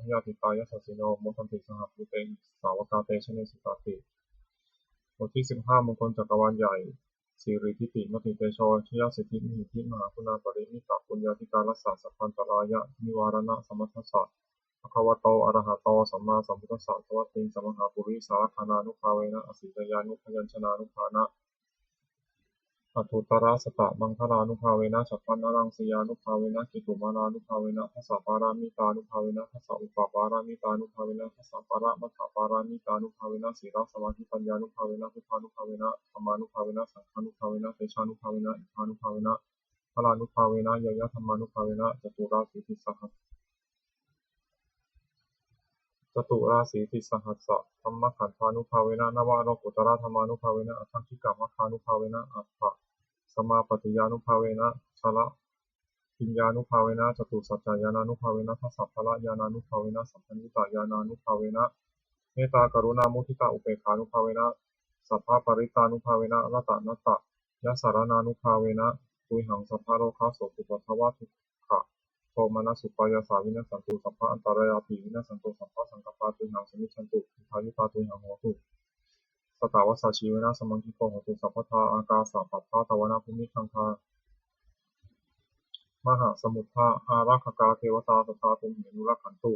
bhayātītā yasassino, modanti saha bhūtehi sāvakā te janesutāti. บทที่สิบห้า มงคลจักรวาลใหญ่ สิริทิติ มติเตโช ชยสิทธิ มหิทธิ มหาคุณาปริมิตะ ปุญญาธิการัสสะ สัพพันตรายะ นิวารณะ สมัทธัสสะ bhagavato arahato sammāsambuddhassa, dvattiṃsamahāpurisalakkhaṇānubhāvena, asītyānubyañjanānubhāvena, aṭṭhuttarasatamaṅgalānubhāvena, chabbaṇṇaraṃsiyānubhāvena, ketumālānubhāvena, dasapāramitānubhāvena, dasaupapāramitānubhāvena, dasaparamatthapāramitānubhāvena, sīlasamādhipaññānubhāvena, buddhānubhāvena, dhammānubhāvena, saṅghānubhāvena, tejānubhāvena, iddhānubhāvena, balānubhāvena, ñeyyadhammānubhāvena, caturāsītisahas caturāsītisahassadhammakkhandhānubhāvena, navalokuttaradhammānubhāvena, aṭṭhaṅgikamaggānubhāvena, aṭṭhasamāpattiyānubhāvena, chaḷabhiññānubhāvena, catusaccañāṇānubhāvena, dasabalañāṇānubhāvena, sabbaññutañāṇānubhāvena, mettākaruṇāmuditāupekkhānubhāvena, sabbaparittānubhāvena, ratanattayasaraṇānubhāvena, tuyhaṃ sabbarogā sokūpaddavā dukkha domanassupayyāsā vinassantu, sabba antarāyāpi vinassantu, sabbasaṅkappā tuyhaṃ samijjhantu, dīghāyutā tuyhaṃ hotu, satavassajīvena samaṅgiko hotu sabbadā. Ākāsapabbatavanabhūmigaṅgāmahāsamuddā ārakkhakā devatā sadā tumhe anurakkhantu.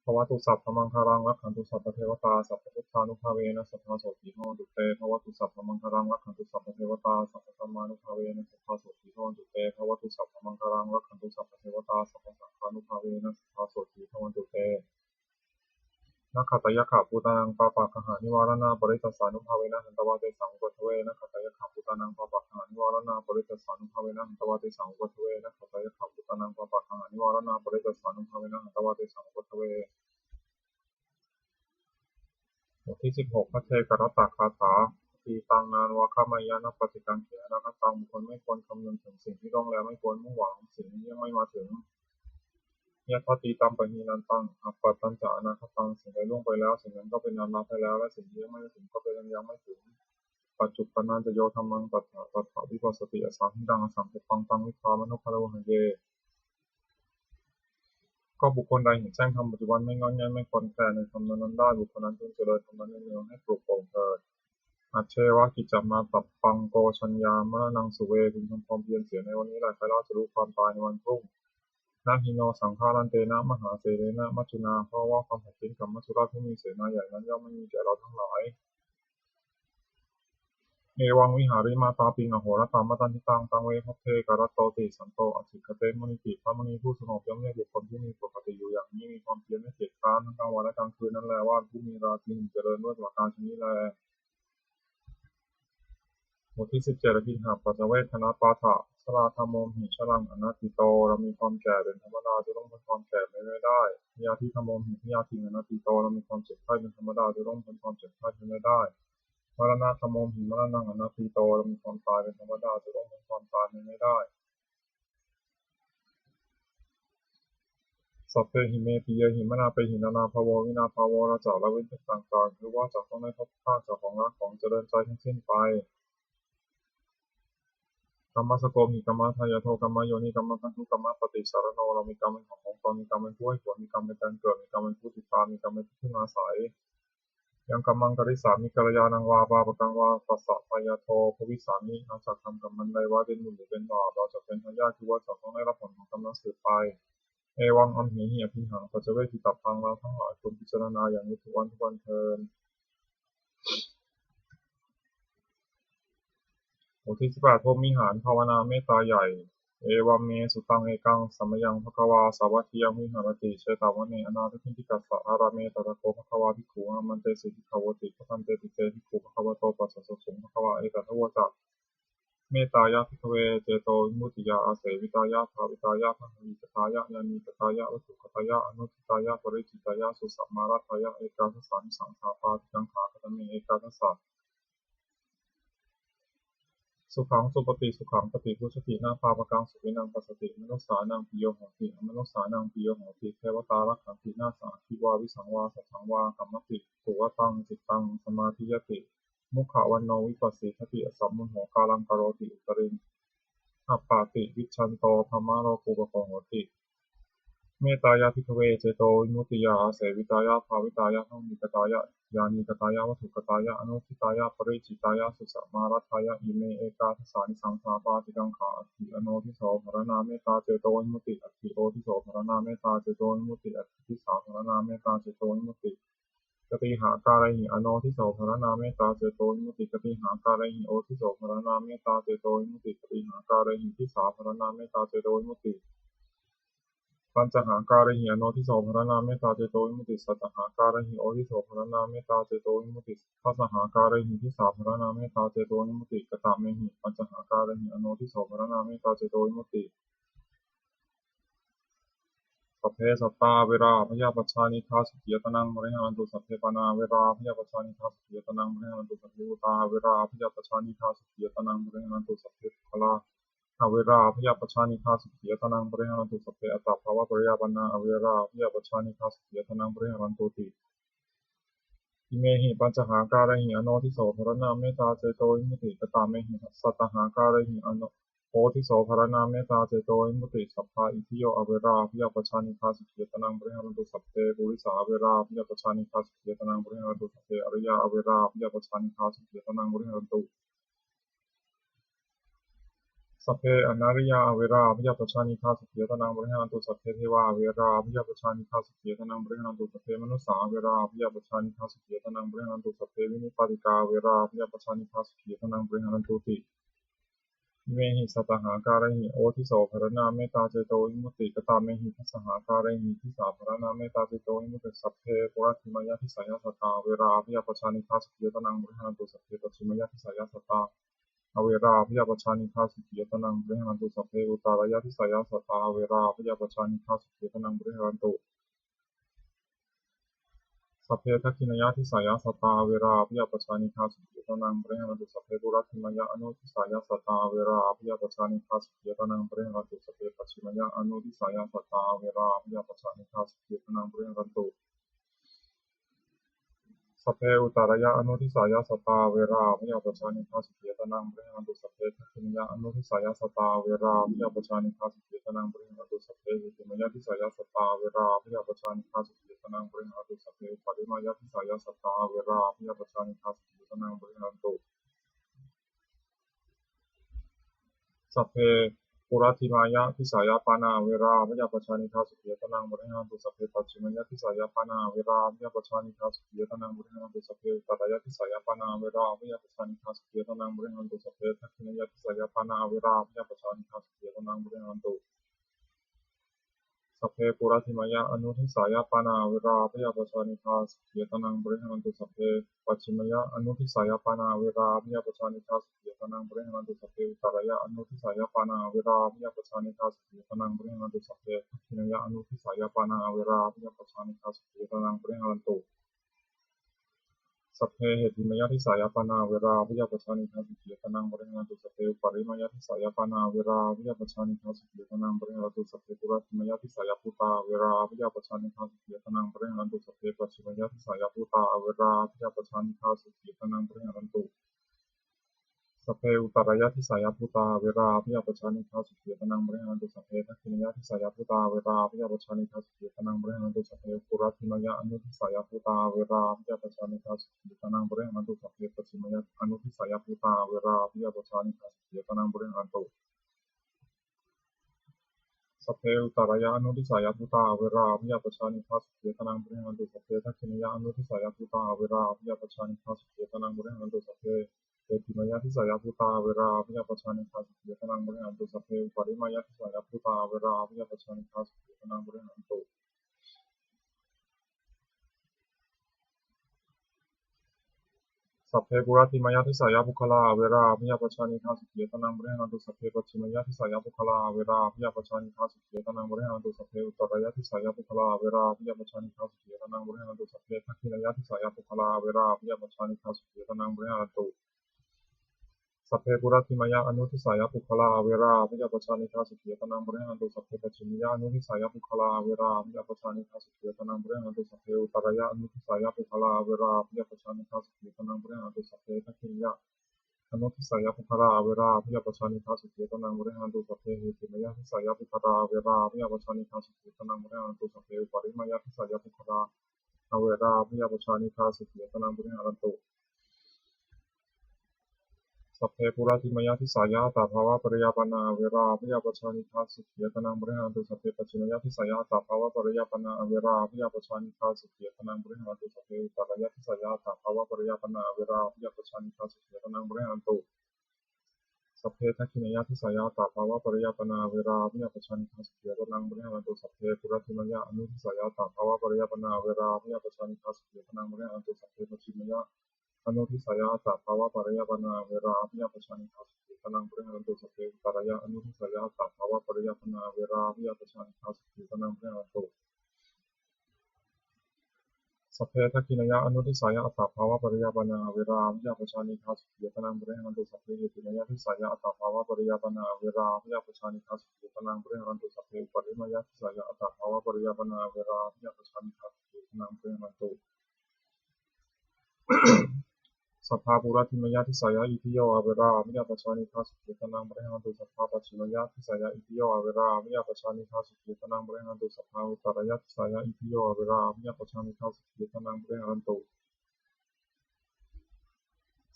Bhavatu sabbamaṅgalaṃ, rakkhantu sabbadevatā, sabbabuddhānubhāvena sadā sotthī bhavantu te. Bhavatu sabbamaṅgalaṃ, rakkhantu sabbadevatā, sabbadhammānubhāvena sadā sotthī bhavantu te. Bhavatu sabbamaṅgalaṃ, rakkhantu sabbadevatā, sabbasaṅghānubhāvena sadā sotthī bhavantu te. Nakkhattayakkhabhūtānaṃ pāpaggahanivāraṇāparittassānubhāvena hantvā tesaṃ upaddave. Nakkhattayakkhabhūtānaṃ pāpaggahanivāraṇāparittassānubhāvena hantvā tesaṃ upaddave. Nakkhattayakkhabhūtānaṃ pāpaggahanivāraṇāparittassānubhāvena hantvā tesaṃ upaddave. บทที่สิบหก ภัทเทกรัตตคาถา Atītaṃ nānvāgameyya nappaṭikaṅkhe anāgataṃ. บุคคลไม่ควรคำนึงถึงสิ่งที่ล่วงแล้ว ไม่ควรมุ่งหวังสิ่งที่ยังไม่มาถึง Yadatītampahīnantaṃ appattañca anāgataṃ. สิ่งใดล่วงไปแล้ว สิ่งนั้นก็เป็นอันละไปแล้ว และสิ่งที่ยังไม่มาถึงก็เป็นอันยังไม่ถึง Paccuppannañca yo dhammaṃ tattha tattha vipassati, asaṃhiraṃ asaṅkuppaṃ taṃ viddhā manubrūhaye. ก็บุคคลใดเห็นแจ้งธรรมปัจจุบัน ไม่ง่อนแง่น ไม่คลอนแคลนในธรรมนั้นๆได้ บุคคลนั้นพึงเจริญธรรมนั้นในเนืองๆ ให้ปรุโปร่งเถิด Ajjeva kiccamātappaṃ ko jaññā maraṇaṃ suve. พึงทำความเพียรเสียในวันนี้แล ใครเล่าจะรู้ความตายในวันพรุ่ง Na hi no saṅgarantena mahāsenena maccunā. เพราะว่าความผัดเพี้ยนกับมัจจุราชผู้มีเสนาใหญ่นั้น ย่อมไม่มีแก่เราทั้งหลาย Evaṃ vihārimātāpiṃ ahorattamatanditaṃ, taṃ ve bhaddekarattoti santo ācikkhate munīti. พระมุนีผู้สงบย่อมเรียกบุคคลผู้มีปกติอยู่อย่างนี้ มีความเพียรไม่เกียจคร้านทั้งกลางวันและกลางคืนนั้นแล ว่าผู้มีราตรีหนึ่งเจริญ ด้วยประการฉะนี้แล บทที่สิบเจ็ด Abhiññāpadānabhāsavattana pāṭha. Jarādhammomhi jaraṃ anatīto. เรามีความแก่เป็นธรรมดา จะล่วงพ้นความแก่ไปไม่ได้ Byādhidhammomhi byādhiṃ anatīto. เรามีความเจ็บไข้เป็นธรรมดา จะล่วงพ้นความเจ็บไข้ไปไม่ได้ Maraṇadhammomhi maraṇaṃ anatīto. เรามีความตายเป็นธรรมดา จะล่วงพ้นความตายไปไม่ได้ Sabbehi me piyehi manāpehi nānābhāvo vinābhāvo. เราจะละเว้นทุกข์ต่างๆ คือว่าจะต้องได้พลัดพรากจากของรักของเจริญใจทั้งสิ้นไป กรรมสโก มีกรรมทายาท กรรมโยนิ กรรมพันธุ กรรมปฏิสารโณ เรามีกรรมเป็นของของตน มีกรรมเป็นผู้ให้ผล มีกรรมเป็นแดนเกิด มีกรรมเป็นผู้ติดตาม มีกรรมเป็นที่พึ่งอาศัย ยังกรรมัง karisámi, kalyāṇaṃ vā pāpakaṃ vā, tassa dāyādo bhavissāmi. เราจักทำกรรมอันใดว่าเป็นบุญหรือเป็นบาป เราจักเป็นทายาท คือว่าจักต้องได้รับผลของกรรมนั้นสืบไป Evaṃ amhehi abhihaṃ paccavekkhitabbaṃ. เราทั้งหลายควรพิจารณาอย่างนี้ทุกวันทุกวันเทอญ บทที่สิบแปด พรหมวิหาร ภาวนาเมตตาใหญ่ Evaṃ me sutaṃ. Ekaṃ samayaṃ bhagavā sāvatthiyaṃ viharati jetavane anāthapiṇḍikassa ārāme. Tatra kho bhagavā bhikkhū āmantesi bhikkhavoti. Bhadanteti te bhikkhū bhagavato paccassosuṃ. Bhagavā etadavoca. Mettāya bhikkhave cetovimuttiyā āsevitāya bhāvitāya balavītāya yānīkatāya vatthukatāya anuṭṭhitāya paricitāya susamāraddhāya ekādasānisaṃsā pāṭikaṅkhā. Katame ekādasa? Sukhaṃ supati, sukhaṃ paṭibujjhati, na pāpakaṃ supinaṃ passati, manussānaṃ piyo hoti, amanussānaṃ piyo hoti, devatā rakkhanti, nāssa aggi vā visaṃ vā satthaṃ vā kamati, tuvaṭaṃ cittaṃ samādhiyati, mukhavaṇṇo vippasīdati, asammūḷho kālaṃ karoti, uttariṃ appaṭivijjhanto brahmalokūpago hoti. Mettāya bhikkhave cetovimuttiyā āsevitāya bhāvitāya balavītāya yānīkatāya vatthukatāya anuṭṭhitāya paricitāya susamāraddhāya ime ekādasānisaṃsā pāṭikaṅkhā. Atthi anodhiso pharaṇā mettā cetovimutti. Atthi odhiso pharaṇā mettā cetovimutti. Atthi disā pharaṇā mettā cetovimutti. Katīhākārehi anodhiso pharaṇā mettā cetovimutti? Katīhākārehi odhiso pharaṇā mettā cetovimutti? Katīhākārehi disā pharaṇā mettā cetovimutti? Pañcahākārehi anodhiso pharaṇā mettā cetovimutti. Sattahākārehi odhiso pharaṇā mettā cetovimutti. Dasahākārehi disā pharaṇā mettā cetovimutti. Katamehi pañcahākārehi anodhiso pharaṇā mettā cetovimutti? Sabbe sattā averā abyāpajjhā anīghā sukhī attānaṃ pariharantu. Sabbe pāṇā averā abyāpajjhā anīghā sukhī attānaṃ pariharantu. Sabbe bhūtā averā abyāpajjhā anīghā sukhī attānaṃ pariharantu. Sabbe puggalā averā abyāpajjhā anīghā sukhī attānaṃ pariharantu. Sabbe attabhāvapariyāpannā averā abyāpajjhā anīghā sukhī attānaṃ pariharantūti. Imehi pañcahākārehi anodhiso pharaṇā mettā cetovimutti. Katamehi sattahākārehi ano- odhiso pharaṇā mettā cetovimutti. Sabbā itthiyo averā abyāpajjhā anīghā sukhī attānaṃ pariharantu. Sabbe purisā averā abyāpajjhā anīghā sukhī attānaṃ pariharantu. Sabbe ariyā averā abyāpajjhā anīghā sukhī attānaṃ pariharantu. Sabbe anariyā averā abyāpajjhā anīghā sukhī attānaṃ pariharantu. Sabbe devā averā abyāpajjhā anīghā sukhī attānaṃ pariharantu. Sabbe manussā averā abyāpajjhā anīghā sukhī attānaṃ pariharantu. Sabbe vinipātikā averā abyāpajjhā anīghā sukhī attānaṃ pariharantūti. Imehi sattahākārehi odhiso pharaṇā mettā cetovimutti. Katamehi dasahākārehi disā pharaṇā mettā cetovimutti. Sabbe puratthimāya disāya sattā averā abyāpajjhā anīghā sukhī attānaṃ pariharantu. Sabbe pacchimāya disāya sattā averā abyāpajjhā anīghā sukhī attānaṃ pariharantu. Sabbe uttarāya disāya sattā averā abyāpajjhā anīghā sukhī attānaṃ pariharantu. Sabbe dakkhiṇāya disāya sattā averā abyāpajjhā anīghā sukhī attānaṃ pariharantu. Sabbe puratthimāya anudisāya sattā averā abyāpajjhā anīghā sukhī attānaṃ pariharantu. Sabbe pacchimāya anudisāya sattā averā abyāpajjhā anīghā sukhī attānaṃ pariharantu. Sabbe uttarāya anudisāya sattā averā abyāpajjhā anīghā sukhī attānaṃ pariharantu. Sabbe dakkhiṇāya anudisāya sattā averā abyāpajjhā anīghā sukhī attānaṃ pariharantu. Sabbe heṭṭhimāya disāya sattā averā abyāpajjhā anīghā sukhī attānaṃ pariharantu. Sabbe uparimāya disāya sattā averā abyāpajjhā anīghā sukhī attānaṃ pariharantu. Sabbe puratthimāya disāya pāṇā averā abyāpajjhā anīghā sukhī attānaṃ pariharantu. Sabbe pacchimāya disāya pāṇā averā abyāpajjhā anīghā sukhī attānaṃ pariharantu. Sabbe uttarāya disāya pāṇā averā abyāpajjhā anīghā sukhī attānaṃ pariharantu. Sabbe dakkhiṇāya disāya pāṇā averā abyāpajjhā anīghā sukhī attānaṃ pariharantu. Sabbe puratthimāya anudisāya pāṇā averā abyāpajjhā anīghā sukhī attānaṃ pariharantu. Sabbe pacchimāya anudisāya pāṇā averā abyāpajjhā anīghā sukhī attānaṃ pariharantu. Sabbe uttarāya anudisāya pāṇā averā abyāpajjhā anīghā sukhī attānaṃ pariharantu. Sabbe dakkhiṇāya anudisāya pāṇā averā abyāpajjhā anīghā sukhī attānaṃ pariharantu. Sabbe heṭṭhimāya disāya pāṇā averā abyāpajjhā anīghā sukhī attānaṃ pariharantu. Sabbe uparimāya disāya pāṇā averā abyāpajjhā anīghā sukhī attānaṃ pariharantu. Sabbe puratthimāya disāya bhūtā averā abyāpajjhā anīghā sukhī attānaṃ pariharantu. Sabbe pacchimāya disāya bhūtā averā abyāpajjhā anīghā sukhī attānaṃ pariharantu. Sabbe uttarāya disāya bhūtā averā abyāpajjhā anīghā sukhī attānaṃ pariharantu. Sabbe dakkhiṇāya disāya bhūtā averā abyāpajjhā anīghā sukhī attānaṃ pariharantu. Sabbe puratthimāya anudisāya bhūtā averā abyāpajjhā anīghā sukhī attānaṃ pariharantu. Sabbe pacchimāya anudisāya bhūtā averā abyāpajjhā anīghā sukhī attānaṃ pariharantu. Sabbe uttarāya anudisāya bhūtā averā abyāpajjhā anīghā sukhī attānaṃ pariharantu. Sabbe dakkhiṇāya anudisāya bhūtā averā abyāpajjhā anīghā sukhī attānaṃ pariharantu. Sabbe heṭṭhimāya disāya bhūtā averā abyāpajjhā anīghā sukhī attānaṃ pariharantu. Sabbe uparimāya disāya bhūtā averā abyāpajjhā anīghā sukhī attānaṃ pariharantu. Sabbe puratthimāya disāya puggalā averā abyāpajjhā anīghā sukhī attānaṃ pariharantu. Sabbe pacchimāya disāya puggalā averā abyāpajjhā anīghā sukhī attānaṃ pariharantu. Sabbe uttarāya disāya puggalā averā abyāpajjhā anīghā sukhī attānaṃ pariharantu. Sabbe dakkhiṇāya disāya puggalā averā abyāpajjhā anīghā sukhī attānaṃ pariharantu. Sabbe puratthimāya anudisāya puggalā averā abyāpajjhā anīghā sukhī attānaṃ pariharantu. Sabbe pacchimāya anudisāya puggalā averā abyāpajjhā anīghā sukhī attānaṃ pariharantu. Sabbe uttarāya anudisāya puggalā averā abyāpajjhā anīghā sukhī attānaṃ pariharantu. Sabbe dakkhiṇāya anudisāya puggalā averā abyāpajjhā anīghā sukhī attānaṃ pariharantu. Sabbe heṭṭhimāya disāya puggalā averā abyāpajjhā anīghā sukhī attānaṃ pariharantu. Sabbe uparimāya disāya puggalā averā abyāpajjhā anīghā sukhī attānaṃ pariharantu. Sabbe puratthimāya disāya attabhāvapariyāpannā averā abyāpajjhā anīghā sukhī attānaṃ pariharantu. Sabbe pacchimāya disāya attabhāvapariyāpannā averā abyāpajjhā anīghā sukhī attānaṃ pariharantu. Sabbe uttarāya disāya attabhāvapariyāpannā averā abyāpajjhā anīghā sukhī attānaṃ pariharantu. Sabbe dakkhiṇāya disāya attabhāvapariyāpannā averā abyāpajjhā anīghā sukhī attānaṃ pariharantu. Sabbe puratthimāya anudisāya attabhāvapariyāpannā averā abyāpajjhā anīghā sukhī attānaṃ pariharantu. Sabbe pacchimāya anudisāya attabhāvapariyāpannā averā abyāpajjhā anīghā sukhī attānaṃ pariharantu. Sabbe uttarāya anudisāya attabhāvapariyāpannā averā abyāpajjhā anīghā sukhī attānaṃ pariharantu. Sabbe dakkhiṇāya anudisāya attabhāvapariyāpannā averā abyāpajjhā anīghā sukhī attānaṃ pariharantu. Sabbe heṭṭhimāya disāya attabhāvapariyāpannā averā abyāpajjhā anīghā sukhī attānaṃ pariharantu. Sabbe uparimāya disāya attabhāvapariyāpannā averā abyāpajjhā anīghā sukhī attānaṃ pariharantu. Sabbā puratthimāya disāya itthiyo averā abyāpajjhā anīghā sukhī attānaṃ pariharantu. Sabbā pacchimāya disāya itthiyo averā abyāpajjhā anīghā sukhī attānaṃ pariharantu. Sabbā uttarāya disāya itthiyo averā abyāpajjhā anīghā sukhī attānaṃ pariharantu.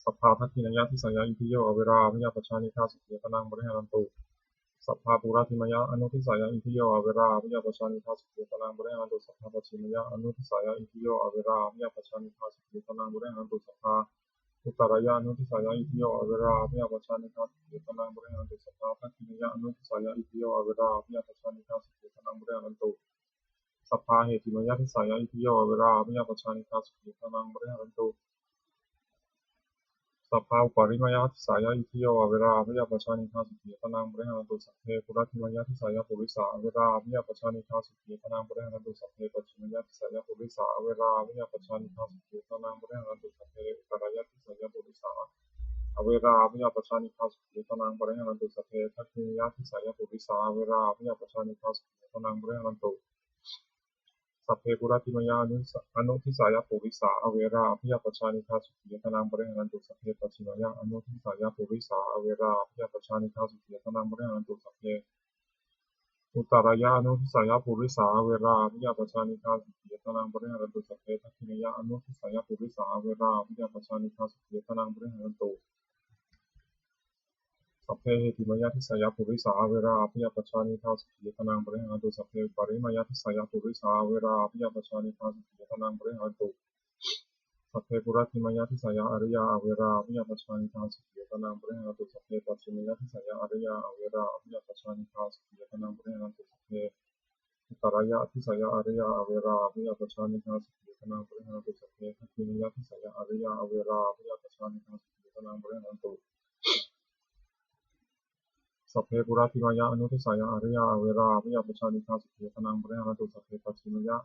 Sabbā dakkhiṇāya disāya itthiyo averā abyāpajjhā anīghā sukhī attānaṃ pariharantu. Sabbā puratthimāya anudisāya itthiyo averā abyāpajjhā anīghā sukhī attānaṃ pariharantu. Sabbā pacchimāya anudisāya itthiyo averā abyāpajjhā anīghā sukhī attānaṃ pariharantu. Sabbā uttarāya anudisāya itthiyo averā abyāpajjhā anīghā sukhī attānaṃ pariharantu. Sabbā dakkhiṇāya anudisāya itthiyo averā abyāpajjhā anīghā sukhī attānaṃ pariharantu. Sabbā heṭṭhimāya disāya itthiyo averā abyāpajjhā anīghā sukhī attānaṃ pariharantu. Sabbā uparimāya disāya itthiyo averā abyāpajjhā anīghā sukhī attānaṃ pariharantu. Sabbe puratthimāya disāya purisā averā abyāpajjhā anīghā sukhī attānaṃ pariharantu. Sabbe pacchimāya disāya purisā averā abyāpajjhā anīghā sukhī attānaṃ pariharantu. Sabbe uttarāya disāya purisā averā abyāpajjhā anīghā sukhī attānaṃ pariharantu. Sabbe dakkhiṇāya disāya purisā averā abyāpajjhā anīghā sukhī attānaṃ pariharantu. Sabbe puratthimāya anudisā- anudisāya purisā averā abyāpajjhā anīghā sukhī attānaṃ pariharantu. Sabbe pacchimāya anudisāya purisā averā abyāpajjhā anīghā sukhī attānaṃ pariharantu. Sabbe uttarāya anudisāya purisā averā abyāpajjhā anīghā sukhī attānaṃ pariharantu. Sabbe dakkhiṇāya anudisāya purisā averā abyāpajjhā anīghā sukhī attānaṃ pariharantu. Sabbe heṭṭhimāya disāya purisā averā abyāpajjhā anīghā sukhī attānaṃ pariharantu. Sabbe uparimāya disāya purisā averā abyāpajjhā anīghā sukhī attānaṃ pariharantu. Sabbe puratthimāya disāya ariyā averā abyāpajjhā anīghā sukhī attānaṃ pariharantu. Sabbe pacchimāya disāya ariyā averā abyāpajjhā anīghā sukhī attānaṃ pariharantu. Sabbe uttarāya disāya ariyā averā abyāpajjhā anīghā sukhī attānaṃ pariharantu. Sabbe dakkhiṇāya disāya ariyā averā abyāpajjhā anīghā sukhī attānaṃ pariharantu. Sabbe puratthimāya anudisāya ariyā averā abyāpajjhā anīghā sukhī attānaṃ pariharantu. Sabbe pacchimāya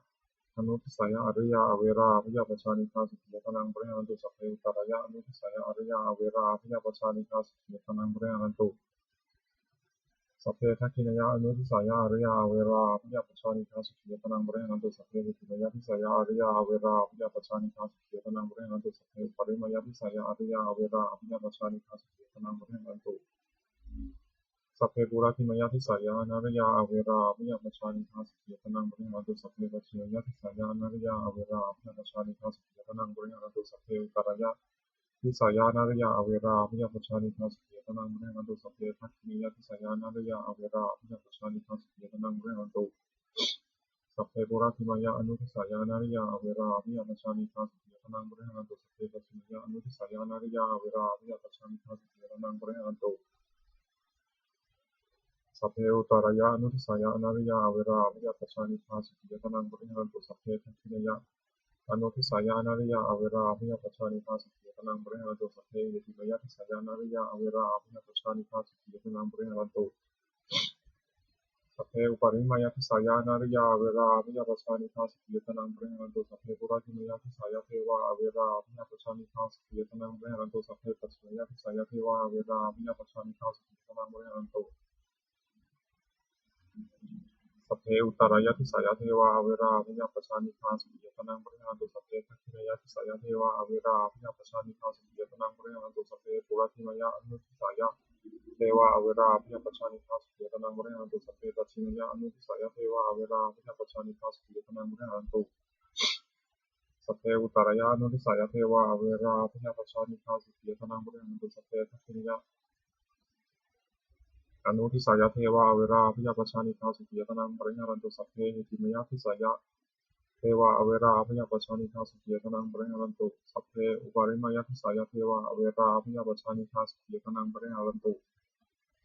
anudisāya ariyā averā abyāpajjhā anīghā sukhī attānaṃ pariharantu. Sabbe uttarāya anudisāya ariyā averā abyāpajjhā anīghā sukhī attānaṃ pariharantu. Sabbe dakkhiṇāya anudisāya āriyā averā abyāpajjhā anīghā sukhī attānaṃ pariharantu. Sabbe heṭṭhimāya disāya āriyā averā abyāpajjhā anīghā sukhī attānaṃ pariharantu. Sabbe uparimāya disāya āriyā averā abyāpajjhā anīghā sukhī attānaṃ pariharantu. Sabbe puratthimāya disāya anāriyā averā abyāpajjhā anīghā sukhī attānaṃ pariharantu. Sabbe pacchimāya disāya anāriyā averā abyāpajjhā anīghā sukhī attānaṃ pariharantu. Sabbe uttarāya disāya anāriyā averā abyāpajjhā anīghā sukhī attānaṃ pariharantu. Sabbe dakkhiṇāya disāya anāriyā averā abyāpajjhā anīghā sukhī attānaṃ pariharantu. Sabbe puratthimāya anudisāya anāriyā averā abyāpajjhā anīghā sukhī attānaṃ pariharantu. Sabbe pacchimāya anudisāya anāriyā averā abyāpajjhā anīghā sukhī attānaṃ pariharantu. Sabbe uttarāya anudisāya anāriyā averā abyāpajjhā anīghā sukhī attānaṃ pariharantu. Sabbe dakkhiṇāya anudisāya anāriyā averā abyāpajjhā anīghā sukhī attānaṃ pariharantu. Sabbe heṭṭhimāya disāya anāriyā averā abyāpajjhā anīghā sukhī attānaṃ pariharantu. Sabbe uparimāya disāya anāriyā averā abyāpajjhā anīghā sukhī attānaṃ pariharantu. Sabbe puratthimāya disāya devā averā abyāpajjhā anīghā sukhī attānaṃ pariharantu. Sabbe pacchimāya disāya devā averā abyāpajjhā anīghā sukhī attānaṃ pariharantu. Sabbe uttarāya disāya devā averā abyāpajjhā anīghā sukhī attānaṃ pariharantu. Sabbe dakkhiṇāya disāya devā averā abyāpajjhā anīghā sukhī attānaṃ pariharantu. Sabbe puratthimāya anudisāya devā averā abyāpajjhā anīghā sukhī attānaṃ pariharantu. Sabbe pacchimāya anudisāya devā averā abyāpajjhā anīghā sukhī attānaṃ pariharantu. Sabbe uttarāya anudisāya devā averā abyāpajjhā anīghā sukhī attānaṃ pariharantu. Sabbe dakkhiṇāya anudisāya devā averā abyāpajjhā anīghā sukhī attānaṃ pariharantu. Sabbe heṭṭhimāya disāya devā averā abyāpajjhā anīghā sukhī attānaṃ pariharantu. Sabbe uparimāya disāya devā averā abyāpajjhā anīghā sukhī attānaṃ pariharantu.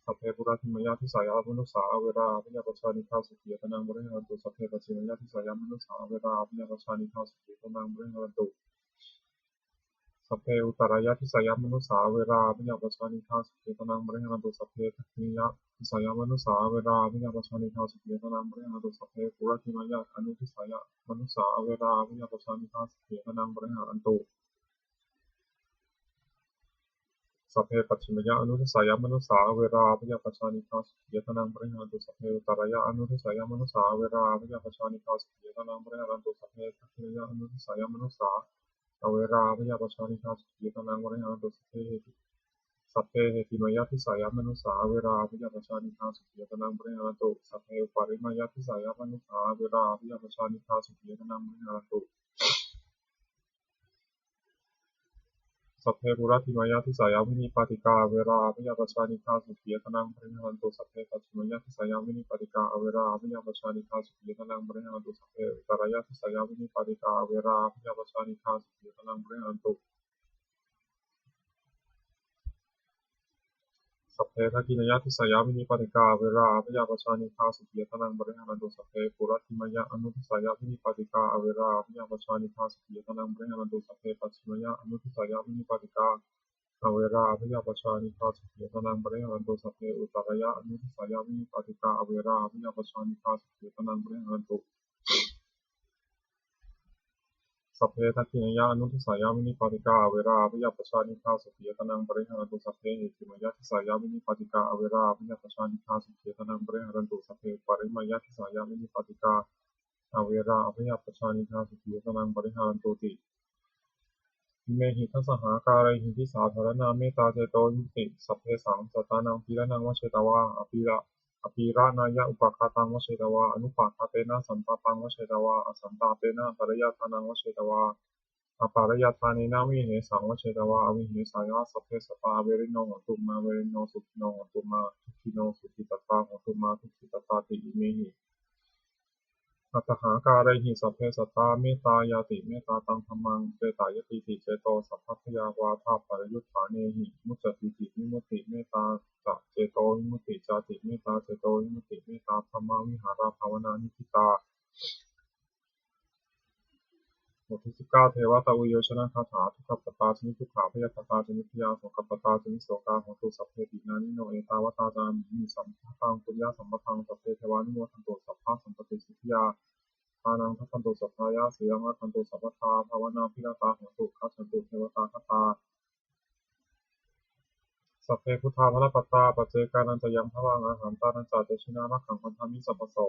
Sabbe puratthimāya disāya manussā averā abyāpajjhā anīghā sukhī attānaṃ pariharantu. Sabbe pacchimāya disāya manussā averā abyāpajjhā anīghā sukhī attānaṃ pariharantu. Sabbe uttarāya disāya manussā averā abyāpajjhā anīghā sukhī attānaṃ pariharantu. Sabbe dakkhiṇāya disāya manussā averā abyāpajjhā anīghā sukhī attānaṃ pariharantu. Sabbe puratthimāya anudisāya manussā averā abyāpajjhā anīghā sukhī attānaṃ pariharantu. Sabbe pacchimāya anudisāya manussā averā abyāpajjhā anīghā sukhī attānaṃ pariharantu. Sabbe uttarāya anudisāya manussā averā abyāpajjhā anīghā sukhī attānaṃ pariharantu. Sabbe dakkhiṇāya anudisāya manussā averā abyāpajjhā anīghā sukhī attānaṃ pariharantu. Sabbe heṭṭhimāya disāya manussā averā abyāpajjhā anīghā sukhī attānaṃ pariharantu. Sabbe uparimāya disāya manussā averā abyāpajjhā anīghā sukhī attānaṃ pariharantu. Sabbe puratthimāya disāya vinipātikā averā abyāpajjhā anīghā sukhī attānaṃ pariharantu. Sabbe pacchimāya disāya vinipātikā averā abyāpajjhā anīghā sukhī attānaṃ pariharantu. Sabbe uttarāya disāya vinipātikā averā abyāpajjhā anīghā sukhī attānaṃ pariharantu. Sabbe dakkhiṇāya disāya vinipātikā averā abyāpajjhā anīghā sukhī attānaṃ pariharantu. Sabbe puratthimāya anudisāya vinipātikā averā abyāpajjhā anīghā sukhī attānaṃ pariharantu. Sabbe pacchimāya anudisāya vinipātikā averā abyāpajjhā anīghā sukhī attānaṃ pariharantu. Sabbe uttarāya anudisāya vinipātikā averā abyāpajjhā anīghā sukhī attānaṃ pariharantu. Sabbe dakkhiṇāya anudisāya vinipātikā averā abyāpajjhā anīghā sukhī attānaṃ pariharantu. Sabbe heṭṭhimāya disāya vinipātikā averā abyāpajjhā anīghā sukhī attānaṃ pariharantu. Sabbe uparimāya disāya vinipātikā averā abyāpajjhā anīghā sukhī attānaṃ pariharantu ti. Imehi dasahākārehi disādharaṇā mettācetovimutti. Sabbesaṃ sattānaṃ pīḷanaṃ vajjetvā apīḷa apīḷanāya upaghātaṃ vajjetvā anupaghātena santāpaṃ vajjetvā asantāpena apariyādānaṃ vajjetvā apariyādānena vihesaṃ vajjetvā avihesāya sabbe sattā averino hontu mā verino sukhino hontu mā dukkhino sukhitattā hontu mā dukkhitattā ti. Imehi aṭṭhahākārehi sabbe sattā mettāyāti, mettātaṃ dhammaṃ cetāyātīti, ceto sampadā vādāpariyuṭṭhānehi muccatīti vimutti. Mettā ca cetovimutti cāti, mettā cetovimutti, mettā brahmavihārabhāvanā niṭṭhitā. Uddisīkā devata uyyojanagāthā. Dukkhappattā ca niddukkhā, bhayappattā ca nibbhayā, sokappattā ca nissokā hontu sabbepi pāṇino. Ettāvatā ca amhehi sambhataṃ puññasampadaṃ sabbe devānumodantu sabbasampattisiddhiyā. Dānaṃ dadantu saddhāya, sīlaṃ rakkhantu sabbadā, bhāvanābhiratā hontu, gacchantu devatāgatā. Sabbe buddhā balappattā paccekānañca yaṃ balaṃ arahantānañca tejena rakkhaṃ bandhāmi sabbaso.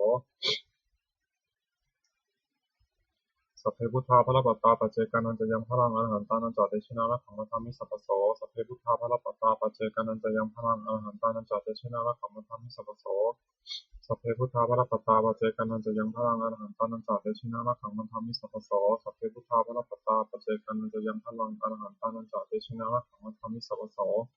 Sabbe buddhā balappattā paccekānañca yaṃ balaṃ arahantānañca tejena rakkhaṃ bandhāmi sabbaso. Sabbe buddhā balappattā paccekānañca yaṃ balaṃ arahantānañca tejena rakkhaṃ bandhāmi sabbaso. Sabbe buddhā balappattā paccekānañca yaṃ balaṃ arahantānañca tejena rakkhaṃ bandhāmi sabbaso. Sabbe buddhā balappattā paccekānañca yaṃ balaṃ arahantānañca tejena rakkhaṃ bandhāmi sabbaso.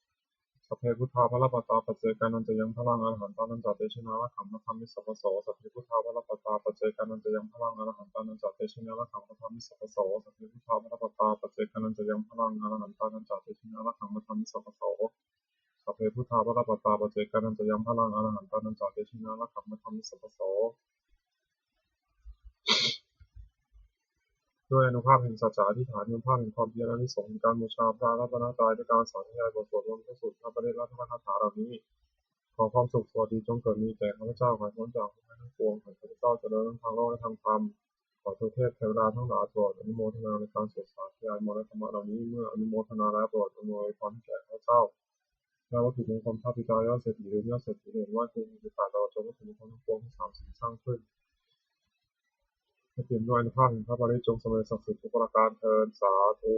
Sabbe buddhā balappattā paccekānañca yaṃ balaṃ arahantānañca tejena rakkhaṃ bandhāmi sabbaso. Sabbe buddhā balappattā paccekānañca yaṃ balaṃ arahantānañca tejena rakkhaṃ bandhāmi sabbaso. Sabbe buddhā balappattā paccekānañca yaṃ balaṃ arahantānañca tejena rakkhaṃ bandhāmi sabbaso. Sabbe buddhā balappattā paccekānañca yaṃ balaṃ arahantānañca tejena rakkhaṃ bandhāmi sabbaso. ด้วยอานุภาพแห่งสัจจะอธิษฐาน อานุภาพแห่งความเพียร อานิสงส์แห่งการบูชาพระรัตนตรัย ด้วยการสาธยายบทสวดมนต์พระสูตร พระปริตร และพระคาถาเหล่านี้ ขอความสุขสวัสดีจงเกิดมีแก่ข้าพเจ้า ขอให้พ้นจากทุกข์ภัยทั้งปวง ขอให้ข้าพเจ้าเจริญทั้งทางโลกและทางธรรม ขอเทวเทวดาทั้งหลายโปรดอนุโมทนาในการสวดสาธยายมนต์และธรรมะเหล่านี้ เมื่ออนุโมทนาแล้วโปรดอำนวยพรให้แก่ข้าพเจ้า และวัตถุมงคลพระปิดตายอดเศรษฐี หรือยอดเศรษฐีเหรียญไหว้ครูหกสิบแปดตลอดจนวัตถุมงคลทั้งปวงทั้งสามสิ่งที่สร้างขึ้น ให้เปี่ยมด้วยอานุภาพแห่งพระปริตร จงสำเร็จศักดิ์สิทธิ์ทุกประการเทอญ สาธุ